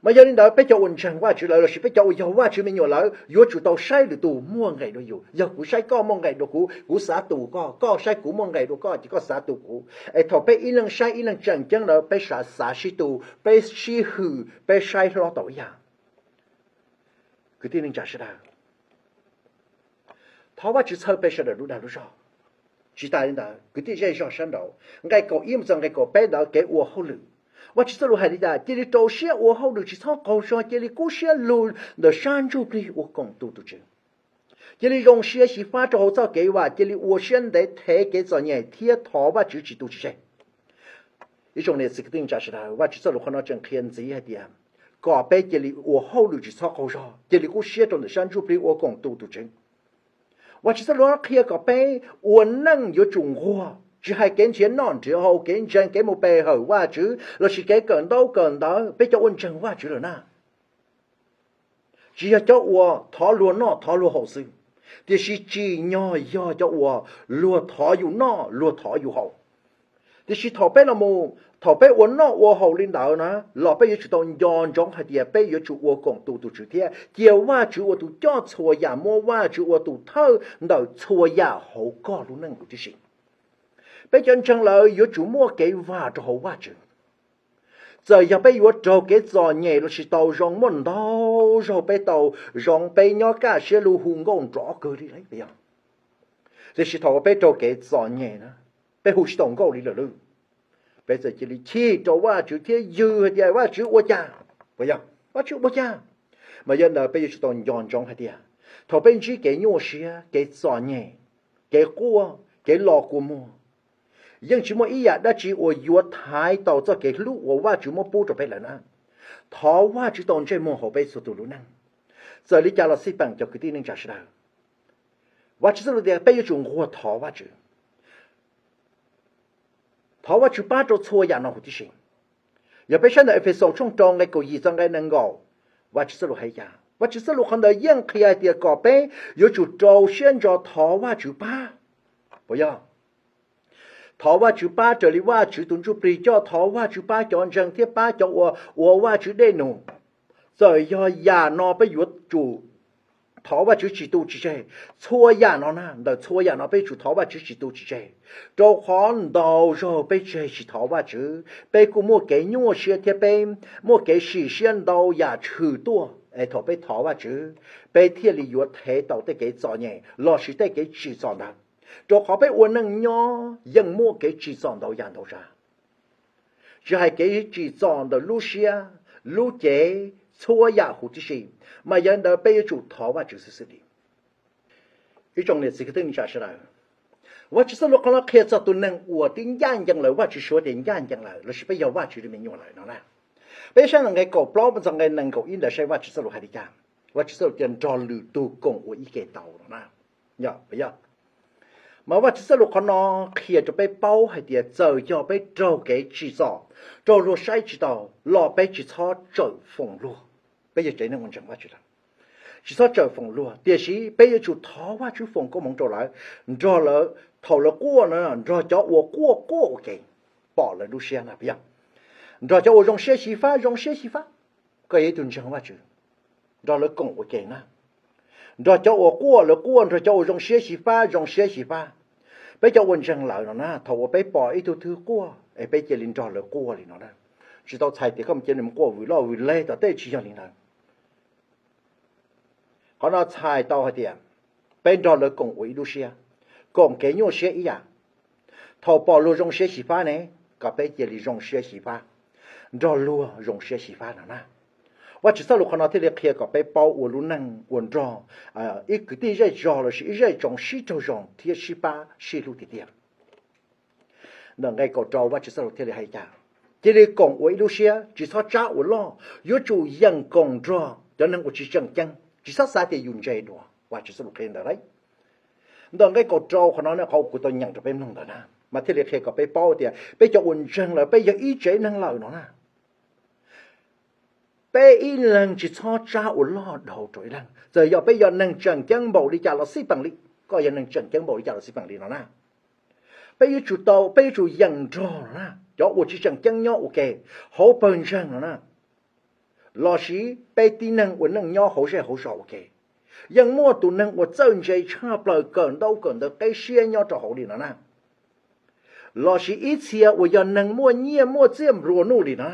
Mas yog li ntawd peb cov uas ntseeg Vajtswv lawm lossis peb cov uas yog Vajtswv me nyuam lawm yuav tsum tau saib lwm tus muaj nqis dua yus. Yog kuv saib koj muaj nqis dua kuv, kuv xav tus koj, koj saib kuv muaj nqis dua koj ces koj xav tus kuv. Es thaum peb ib leeg saib ib leeg tseem ceeb ntawd peb xav xav sib tu, peb sib hwm, peb saib hlob tau ib yam. Kwv tij neej tsa sawv daws, thov Vajtswv txhawb peb sawv daws lub dag lub zog. Tsis tas li ntawd kwv tij zej zog sab nraud, nqe kaum ib mus txog nqe kaum peb ntawd kev ua hauj lwm. Vajtswv txoj lus hais li cas? Cia li rau siab ua hauj lwm tsis txhob qaug zog, cia li kub siab lug ntawm sab ntsuj plig ua koom tu tus Tswv. Cia li zoo siab xyiv fab rau hauv txoj kev vam, cia li ua siab ntev thev kev txom nyem thiab thov Vajtswv tsis tu tsis tseg. Ib tsoom niam txiv kwv tij neej tsa sawv daws, Vajtswv txoj lus qhov no tseem qhia ntxiv hais tias kom peb cia li ua hauj lwm tsis txhob qaug zog, cia li kub siab rau ntawm sab ntsuj plig ua koom tu tus Tswv. Vajtswv txoj lus qhia kom peb ua neej yuav tsum nquag, tsis hais kev nrhiav noj nrhiav haus, kev ntseeg, kev mus pe hawm Vajtswv lossis kev kawm ntaub kawm ntawv, peb cov ua ntseeg Vajtswv lawm na. Tsis yog cov uas thov luag noj thov luag haus xwb, tiam sis tsim nyog yog cov uas luag thov yus noj luag thov yus haus. Tiam sis thaum peb los mus, thaum peb ua noj ua haus li ntawd na, los peb yuav tsum tau nco ntsoov hais tias peb yuav tsum ua koom tu tus Tswv thiab cia Vajtswv ua tus coj txhua yam, muab Vajtswv ua tus thawj ntawm txhua yam hauv koj lub neej huv tib si. Peb cov ntseeg lawm yuav tsum muaj kev vam rau hauv Vajtswv. Txawm yog peb yuav raug kev txom nyem lossis tau zoo, muaj ntau zaug peb tau zoo, peb nyob kaj siab lug hu nkauj nrov kawg li lawm, tiam sis thaum uas peb raug kev txom nyem na, peb hu tsis tau nkauj li lawm lauj. Peb txawm cia li chim rau Vajtswv thiab yws hais tias, Vajtswv ua cas? Puas yog? Vajtswv ua cas? Mas yog li ntawd peb yuav tsum tau nco ntsoov hais tias thaum peb ntsib kev nyuaj siab, kev txom nyem, kev quaj, kev los kua muag, yeej tsis muaj ib yam dab tsi uas yuav thaiv tau txoj kev hlub uas Vajtswv muab pub rau peb lawm na. Thov Vajtswv tau ntsej muag hauv peb txhua tus lub neej. Txawm li cas los xij peem cov kwv tij neej tsa sawv daws, Vajtswv txoj lus tias peb yuav tsum nquag thov Vajtswv. Thov Vajtswv pab rau txhua yam no huv tib si. Yog peb saib ntawm Efexus tshooj rau nqe kaum yim txog nqe nees nkaum, Vajtswv txoj lus hais cas? Vajtswv txoj lus qhov ntawd yeej qhia hais tias kom peb yuav tsum rau siab ntso thov Vajtswv pab. Puas yog? Thov Vajtswv pab raws li Vajtswv tus ntsuj plig coj, thov Vajtswv pab cov ntseeg thiab pab cov uas ua Vajtswv dej num. Txawm yog yam no peb yuav tsum thov Vajtswv tsis tu tsis tseg. Txhua yam no na, ntawm txhua yam no peb yuav tsum thov Vajtswv tsis tu tsis tseg, rau qhov ntau zaug peb tseg tsis thov Vajtswv, peb kuj muaj kev nyuaj siab thiab peb muaj kev sim siab ntau yam tshwm tuaj. Es thaum peb thov Vajtswv, peb thiaj li yuav thev tau tej kev txom nyem lossis tej kev tsim txom ntawd, rau qhov peb ua neej nyob yeej muaj kev tsim txom ntau yam ntau tsav. Tsis hais kev tsim txom ntawm lub siab, lub cev, txhua yam huv tib si, mas yog li ntawd peb yuav tsum thov Vajtswv xwb xwb li. Ib tsoom niam txiv kwv tij neej tsa sawv daws, Vajtswv txoj lus qhov no qhia txog tus neeg uas twb ncaj ncees lawm, Vajtswv suav tias ncaj ncees lawm lossis peb yog Vajtswv lub me nyuam lawm no na. Peb saib nqe kaum plaub txog nqe nees nkaum ib ntawd saib Vajtswv txoj lus hais li cas. Vajtswv txoj lus tias nrog lwm tus koom ua ib ke tau no na. Yog, yog. Mas Vajtswv txoj lus qhov no qhia rau peb paub hais tias txawm yog peb raug kev tsim txom, raug luag saib tsis taus los peb tsis txhob tsawm foom luag. Peb yog tsev neeg uas ntseeg Vajtswv lawm, tsis txhob tsawm foom luag, tiam sis peb yuav tsum thov Vajtswv foom koob hmoov rau lawv, nrog lawv thaum lawv quaj no, nrog cov uas quaj quaj ua ke, pom lawv lub siab na, puas yog? Nrog cov uas zoo siab xyiv fab zoo siab xyiv fab. Koj yog ib tug ntseeg Vajtswv, nrog lawv koom ua ke na. Nrog cov uas quaj lawv quaj, nrog cov uas zoo siab xyiv fab zoo siab xyiv fab. Peb cov uas ntseeg lawm no na, thaum uas peb pom ib tug twg quaj es peb cia li nrog lawv quaj li no na. Tsis tau txhais tias koj mus cia li mus quaj vwm loj vwm leg tom tej, tsis yog li ntawd. Qhov no txhais tau hais tias peb nrog lawv koom ua ib lub siab, koom kev nyuaj siab ib yam. Thaum pom luag zoo siab xyiv fab ne, kom peb cia li zoo siab xyiv fab, nrog luag zoo siab xyiv fab no na. Vajtswv txoj lus qhov no thiaj li qhia kom peb paub ua lub neej uas nrog ib kwv tij zej zog lossis ib zej tsoom sib raug zoo thiab sib pab sib hlub tiag tiag. Ntawm nqe kaum rau Vajtswv txoj lus thiaj li hais cas? Cia li koom ua ib lub siab, tsis txhob tsab ua loj, yuav tsum yeem koom nrog cov neeg uas tsis tseem ceeb, tsis txhob xav tias yus ntse dua. Vajtswv txoj lus qhia ntawd lauj. Ntawm nqe kaum rau qhov no ne, qhov uas kuv tau nyeem rau peb mloog ntawd na, mas thiaj li qhia kom peb paub tias peb cov uas ntseeg lawm, peb yog ib tsev neeg lawm no na. Peb ib leeg tsis txhob tsab ua loj dhau rau ib leeg. Txawm yog peb yog neeg tseem ceeb npaum li cas los xij peem li, koj yog neeg tseem ceeb npaum li cas los xij peem li no na. Peb yuav tsum tau, peb yuav tsum yeem nrog no na cov uas tsis tseem ceeb nyob ua ke hauv pawg ntseeg no na, lossis peb tib neeg uas neej nyob hauv zej hauv zos ua ke. Yeej muaj tus neeg uas txawj ntse tshaj plaws kawm ntaub kawm ntawv qeb siab nyob rau hauv li no na. Lossis ib txhia uas yog neeg muaj nyiaj muaj txiaj nplua nuj li no,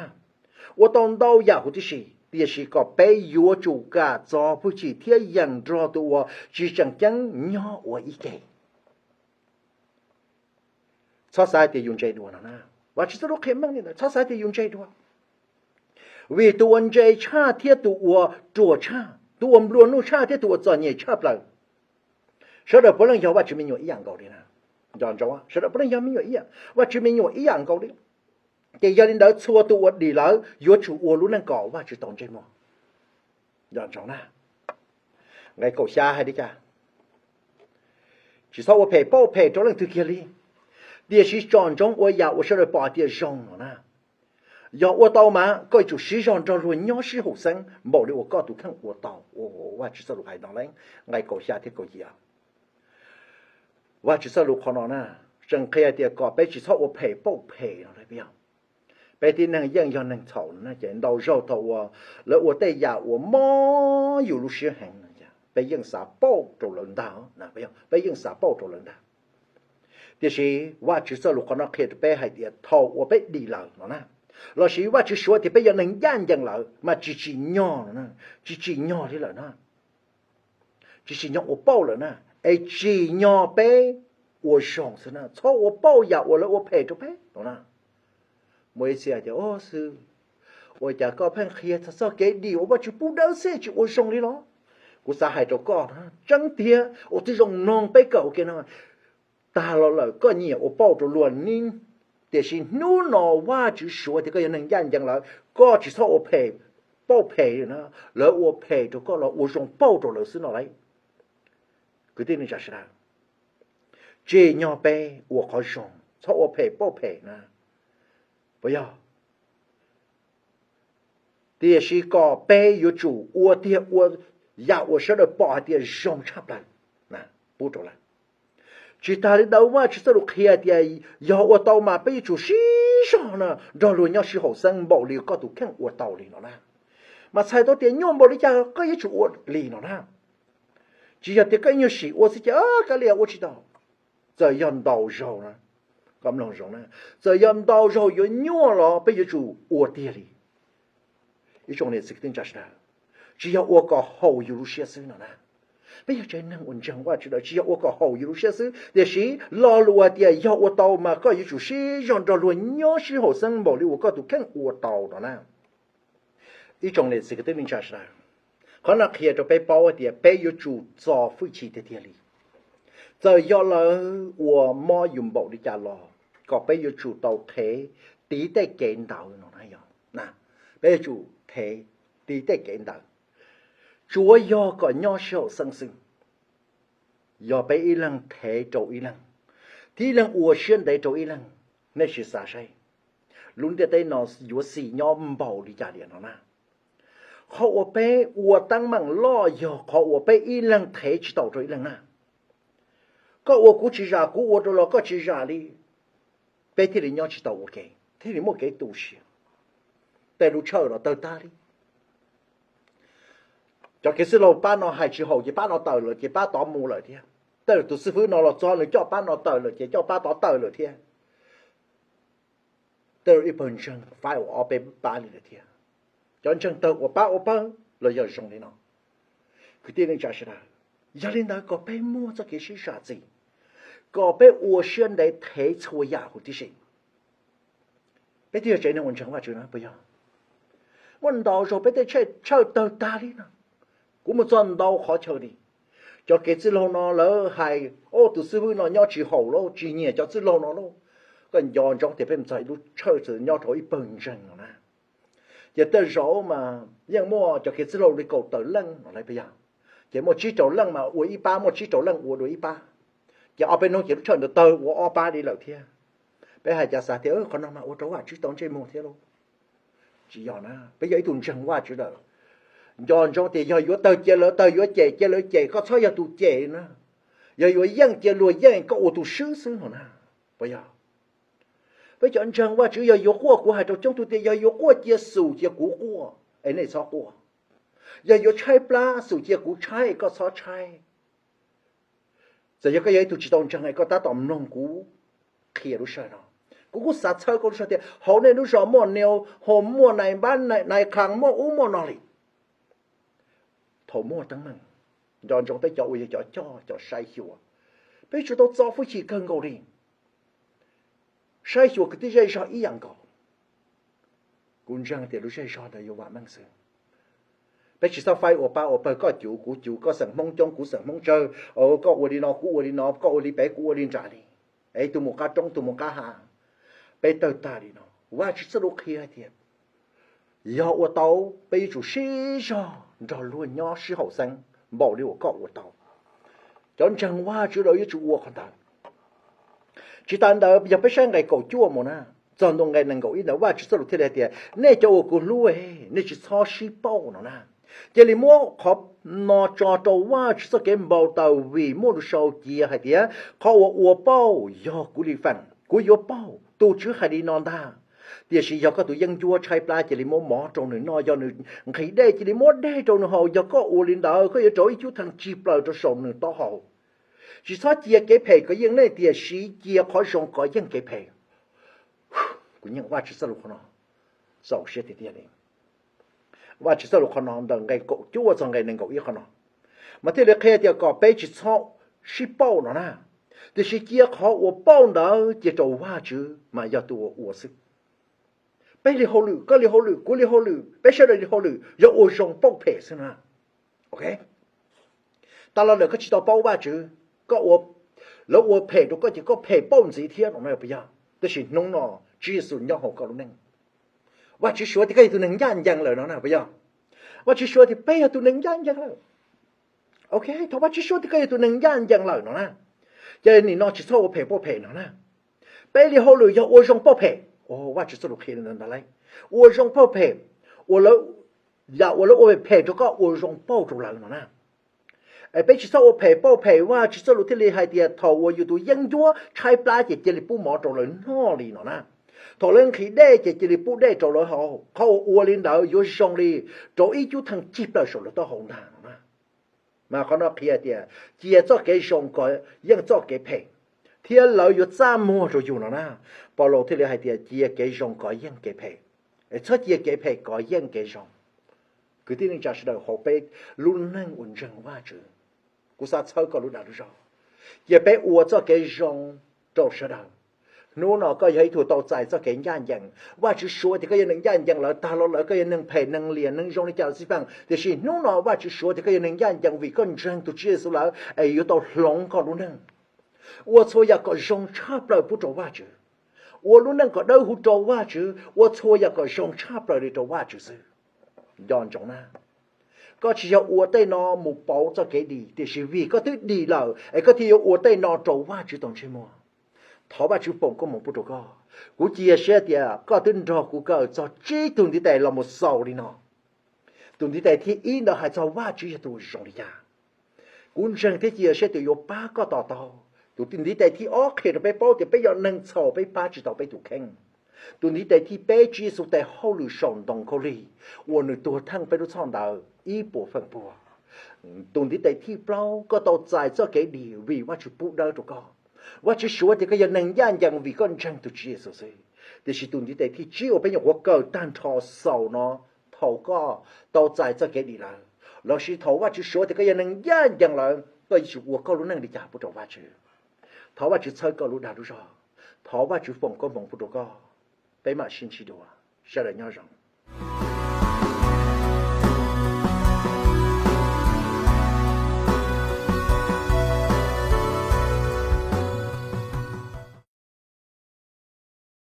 ua tau ntau yam huv tib si, tiam sis kom peb yuav tsum kam txo hwj chim thiab yeem nrog tus uas tsis tseem ceeb nyob ua ib ke. Txhob xav tias yus ntse dua no na. Vajtswv txoj lus qhia meej li ntawd, txhob xav tias yus ntse dua. Vim tus uas ntse tshaj thiab tus uas ruam tshaj, tus uas nplua nuj tshaj thiab tus uas txom nyem tshaj plaws, sawv daws puav leej yog Vajtswv me nyuam ib yam nkaus li na. Nco ntsoov, sawv daws puav leej yog me nyuam ib yam, Vajtswv me nyuam ib yam nkaus li. Ces yog li ntawd txhua tus uas dim lawm yuav tsum ua lub neej kom Vajtswv tau ntsej muag. Nco ntsoov na, nqe kaum xya hais li cas? Tsis txhob ua phem pauj phem rau leej twg kiag li, tiam sis tsom ntsoov ua yam uas sawv daws pom hais tias zoo no na. Yog ua tau mas koj yuav tsum siv zog nrog luag nyob sib haum xeeb npaum li uas koj tus kheej ua tau. Vajtswv txoj lus hais no, nqe kaum xya thiab kaum yim. Vajtswv txoj lus qhov no na, tseem qhia tias kom peb tsis txhob ua phem pauj phem no. Peb tib neeg yeej yog neeg txhaum no na, ces ntau zaug thaum uas lawv ua tej yam uas mob yus lub siab heev, peb yeej xav pauj rau lawv ntag, peb yeej xav pauj rau lawv ntag. Tiam sis Vajtswv txoj lus qhov no qhia rau peb hais tias thaum uas peb dim lawm no na, lossis Vajtswv suav tias peb yog neeg ncaj ncees lawm mas tsis tsim nyog no, tsis tsim nyog li lawm na. Tsis tsim nyog ua pauj lawm na, es tsim nyog peb ua zoo xwb na, txhob ua pauj yam uas lawv ua phem rau peb no na. Muaj ib txhia tias, Xib hwb, ua cas koj pheej qhia txog txoj kev dim uas Vajtswv pub dawb xwb tsis ua zoo li los? Kuv xav hais rau koj na, tseeb tiag uas twb zoo mloog peb kawm ua ke no, tag los lawm koj nyiam ua pauj rau luag ni, tiam sis hnub no Vajtswv suav tias koj yog neeg ncaj ncees lawm, koj tsis txhob ua phem pauj phem na, lawv ua phem rau koj los ua zoo pauj rau lawv xwb no lauj. Kwv tij neej tsa sawv daws, tsim nyog peb ua qhov zoo, txhob ua phem pauj phem na, puas yog? Tiam sis kom peb yuav tsum ua tiag ua yam uas sawv daws pom hais tias zoo tshaj plaws pub rau lawv. Tsis tas li ntawd, Vajtswv txoj lus qhia tias yog ua tau mas peb yuav tsum siv zog na nrog luag nyob sib haum xeeb npaum li koj tus kheej ua tau li no na. Mas txhais tau tias nyuaj npaum li cas koj yuav tsum ua li no na. Tsis yog tias koj ib nyuag sim ua xwb ces kav liam ua tsis tau. Txawm yog ntau zaug na, koj mloog zoo na, txawm yog ntau zaug yuav nyuaj los peb yuav tsum ua tiag li. Ib tsoom niam txiv kwv tij neej tsa sawv daws, tsis yog ua kom haum yus lub siab xwb no na. Peb yog tsev neeg uas ntseeg Vajtswv lawm, tsis yog ua kom haum yus lub siab xwb, tiam sis lo lus hais tias yog ua tau mas koj yuav tsum siv zog nrog luag nyob sib haum xeeb npaum li uas koj tus kheej ua tau no na. Ib tsoom niam txiv kwv tij neej tsa sawv daws, qhov no qhia rau peb paub hais tias peb yuav tsum txo hwj chim tiag tiag li. Txawm yog lawv ua mob yus npaum li cas los, kom peb yuav tsum tau thev tiv tej kev ntawd no na yog. Peb yuav tsum thev tiv tej kev ntawd, tsuav yog kom nyob sib haum xeeb xwb. Yog peb ib leeg thev rau ib leeg, thiab ib leeg ua siab ntev rau ib leeg, nej sim xav saib, lub ntiaj teb no yuav xis nyob npaum li cas tiag no na. Qhov uas peb ua teeb meem loj yog qhov uas peb ib leeg thev tsis tau rau ib leeg na. Koj ua kuv tsis zam, kuv ua rau los koj tsis zam li, peb thiaj li nyob tsis tau ua ke, thiaj li muaj kev tu siab. Tej lub tshawj los tawg tag li. Cov kev txwj laug pab no hais tsis haum ces pab no tawm lawm ces pab tod mus lawm thiab. Tej tus xib fwb no los txog nws coj pab no tawm lawm ces coj pab tod tawm lawm thiab. Tej ib pawg ntseeg faib ua ob peb pab li lawm thiab. Cov ntseeg tawg ua pab ua pawg los yog zoo li no. Kwv tij neej tsa sawv daws, yog li ntawd kom peb muaj txoj kev sib zam txim, kom peb ua siab ntev thev txhua yam huv tib si. Peb twb yog tsev neeg uas ntseeg Vajtswv na puas yog? Muaj ntau zaus peb tej tshawj tawg tag li no. Kuv mus txog ntau qhov chaw li, cov kev txwj laug no lawv hais, o, tus xib fwb no nyob tsis haum lauj, tsis nyiam cov txwj laug no lauj. Koj nco ntsoov tias peb mus txog ib lub tshawj nyob rau ib pawg ntseeg no na. Ces tej zaum mas yeej muaj cov kev txwj laug li kaum tawm leej no lawm puas yog? Ces muaj tsib rau leej mas ua ib pab, muaj tsib rau leej ua dua ib pab. Ces ob peb hnub ces lub tshawj ntawd tawg ua ob pab li lawm thiab. Peb hais cas xav tias qhov no mas ua rau Vajtswv tau ntsej muag thiab lauj. Tsis yog na, peb yog ib tug ntseeg Vajtswv lawm, nco ntsoov tias yog yuav tawg cia lawv tawg, yuav cem cia lawv cem, koj txhob yog tus cem na. Yog yuav yeej cia luag yeej, koj ua tus swb xwb no na. Puas yog? Peb cov ntseeg Vajtswv yog yuav quaj, kuv hais rau coob tug tias yog yuav quaj cia xum cia kuv quaj es nej txhob quaj. Yog yuav tshaib plab xum cia kuv tshaib es koj txhob tshaib. Txawm yog koj yog ib tug tsis tau ntseeg es koj tab tom mloog kuv qhia lub sij no, kuv kuj xav txhawb koj lub sij tias hauv nej lub zos muaj neo ho muaj nais npab nais qhas, muaj ub muaj no li. Thaum muaj teeb meem, nco ntsoov peb cov uas yog cov coj cov saib xyuas, peb yuav tsum tau txo hwj chim kawg nkaus li, saib xyuas kwv tij zej zog ib yam nkaus. Kuv ntseeg tias lub zej zog ntawd yuav vam meej xwb. Peb tsis txhob faib ua pab ua pawg, koj cuv kuv cuv, koj xeem Hmoob coob kuv xeem Hmoob tsawg, koj ua li no kuv ua li no, koj ua li pem kuv ua li nram li, es tus mus qab roob tus mus qab hav. Peb tawg tag li no, Vajtswv txoj lus qhia hais tias yog ua tau, peb yuav tsum sib zog nrog luag nyob sib haum xeeb npaum li uas koj ua tau. Cov ntseeg Vajtswv lawv yuav tsum ua qhov ntawd. Tsis tas ntawd, yog peb saib nqe kaum cuaj mus na, txog ntua nqe nees nkaum ib ntawd, Vajtswv txoj lus thiaj li hais tias nej cov uas kuv hlub, nej tsis txhob sib pauj no na. Cia li muab qhov no tso rau Vajtswv txoj kev npau taws, vim muaj lus sau cia hais tias qhov uas ua pauj yog kuv li feem, kuv yuav pauj, tus Tswv hais li no ntag. Tiam sis yog koj tus yeeb ncuab tshaib plab, cia li muab mov rau nws noj, yog nws nqhis dej, cia li muab dej rau nws haus. Yog koj ua li ntawd, koj yuav rauv ib cub thee cig plaws rau saum nws taub hau. Tsis txhob cia kev phem kov yeej nej, tiam sis cia qhov zoo kov yeej kev phem. Kuv nyeem Vajtswv txoj lus qhov no, txaus siab tiag tiag li. Vajtswv txoj lus qhov no ntawm nqe kaum cuaj txog nqe nees nkaum ib qhov no, mas thiaj li qhia tias kom peb tsis txhob sib pauj no na, tiam sis cia qhov uas pauj ntawd cia rau Vajtswv mas yog tus uas ua xwb. Peb li hauj lwm, koj li hauj lwm, kuv li hauj lwm, peb sawv daws li hauj lwm yog ua zoo pauj phem xwb na. Ok, tas los lawm koj tsis tau paub Vajtswv, koj ua, lawv ua phem rau koj ces koj phem pauj ntxiv thiab no na puas yog? Tab sis hnub no Tswv Yexus nyob hauv koj lub neej, Vajtswv suav tias koj yog tus neeg ncaj ncees lawm no na puas yog? Vajtswv suav tias peb yog tus neeg ncaj ncees lawm. Ok, thaum Vajtswv suav tias koj yog tus neeg ncaj ncees lawm no na, ces nim no tsis txhob ua phem pauj phem no na. Peb li hauj lwm yog ua zoo pauj phem. Vajtswv txoj lus qhia li ntawd ntag lauj. Ua zoo pauj phem, ua lawv, yam uas lawv ua phem rau koj ua zoo pauj rau lawv no na. Es peb tsis txhob ua phem pauj phem, Vajtswv txoj lus thiaj li hais tias thaum uas yus tus yeeb ncuab tshaib plab ces cia li pub mov rau lawv noj li no na. Thaum lawv nqhis dej ces cia li pub dej rau lawv haus. Qhov uas ua li ntawd yuav zoo li rauv ib cub thee cig plaws saum lawv taub hau ntag no na. Mas qhov no qhia tias cia txoj kev zoo kov yeej txoj kev phem, thiab lawv yuav txaj muag rau yus no na. Paulus thiaj li hais tias cia kev zoo kov yeej kev phem, es txhob cia kev phem kov yeej kev zoo. Kwv tij neej tsa sawv daws hauv peb lub neej uas ntseeg Vajtswv, kuv xav txhawb koj lub dag lub zog, cia peb ua txoj kev zoo rau sawv daws. Hnub no koj yog ib tug tau txais txoj kev ncaj ncees. Vajtswv suav tias koj yog neeg ncaj ncees lawm, tag los lawm koj yog neeg phem neeg liam neeg zoo li cas los xij peem, tiam sis hnub no Vajtswv suav tias koj yog neeg ncaj ncees vim koj ntseeg tus Tswv Yexus lawm es yuav tau hloov koj lub neej. Ua txhua yam kom zoo tshaj plaws pub rau Vajtswv. Ua lub neej kom dawb huv rau Vajtswv, ua txhua yam kom zoo tshaj plaws li rau Vajtswv xwb. Nco ntsoov na, koj tsis yog ua tej no mus pauv txoj kev dim, tiam sis vim koj twb dim lawm es koj thiaj yuav ua tej no rau Vajtswv tau ntsej muag. Thov Vajtswv foom koob hmoov pub rau koj. Kuv cia siab tias koj twb nrog kuv kawm txog tsib tug ntiv tes los mus xaus li no. Tus ntiv tes thib ib ntawd hais txog Vajtswv yog tus zoo li cas. Kuv ntseeg thiab cia siab tias yuav pab koj to taub. Tus ntiv tes thib ob qhia rau peb paub tias peb yog neeg txhaum, peb pab tsis tau peb tus kheej. Tus ntiv tes thib peb, Tswv Yexus tes hauj lwm saum ntoo khaub lig uas nws tuag theej peb lub txhoj ntawd ib puas feem pua. Tus ntiv tes thib plaub, koj tau txais txoj kev dim vim Vajtswv pub dawb rau koj. Vajtswv suav tias koj yog neeg ncaj ncees vim koj ntseeg tus Tswv Yexus xwb. Tiam sis tus ntiv tes thib tsib uas peb nyuam qhuav kawm tag nrho xaus no, thaum koj tau txais txoj kev dim lawm, lossis thaum Vajtswv suav tias koj yog neeg ncaj ncees lawm, koj yuav tsum ua koj lub neej li cas pub rau Vajtswv. Thov Vajtswv txhawb koj lub dag lub zog. Thov Vajtswv foom koob hmoov pub rau koj. Peb mam sib ntsib dua. Sawv daws nyob zoo.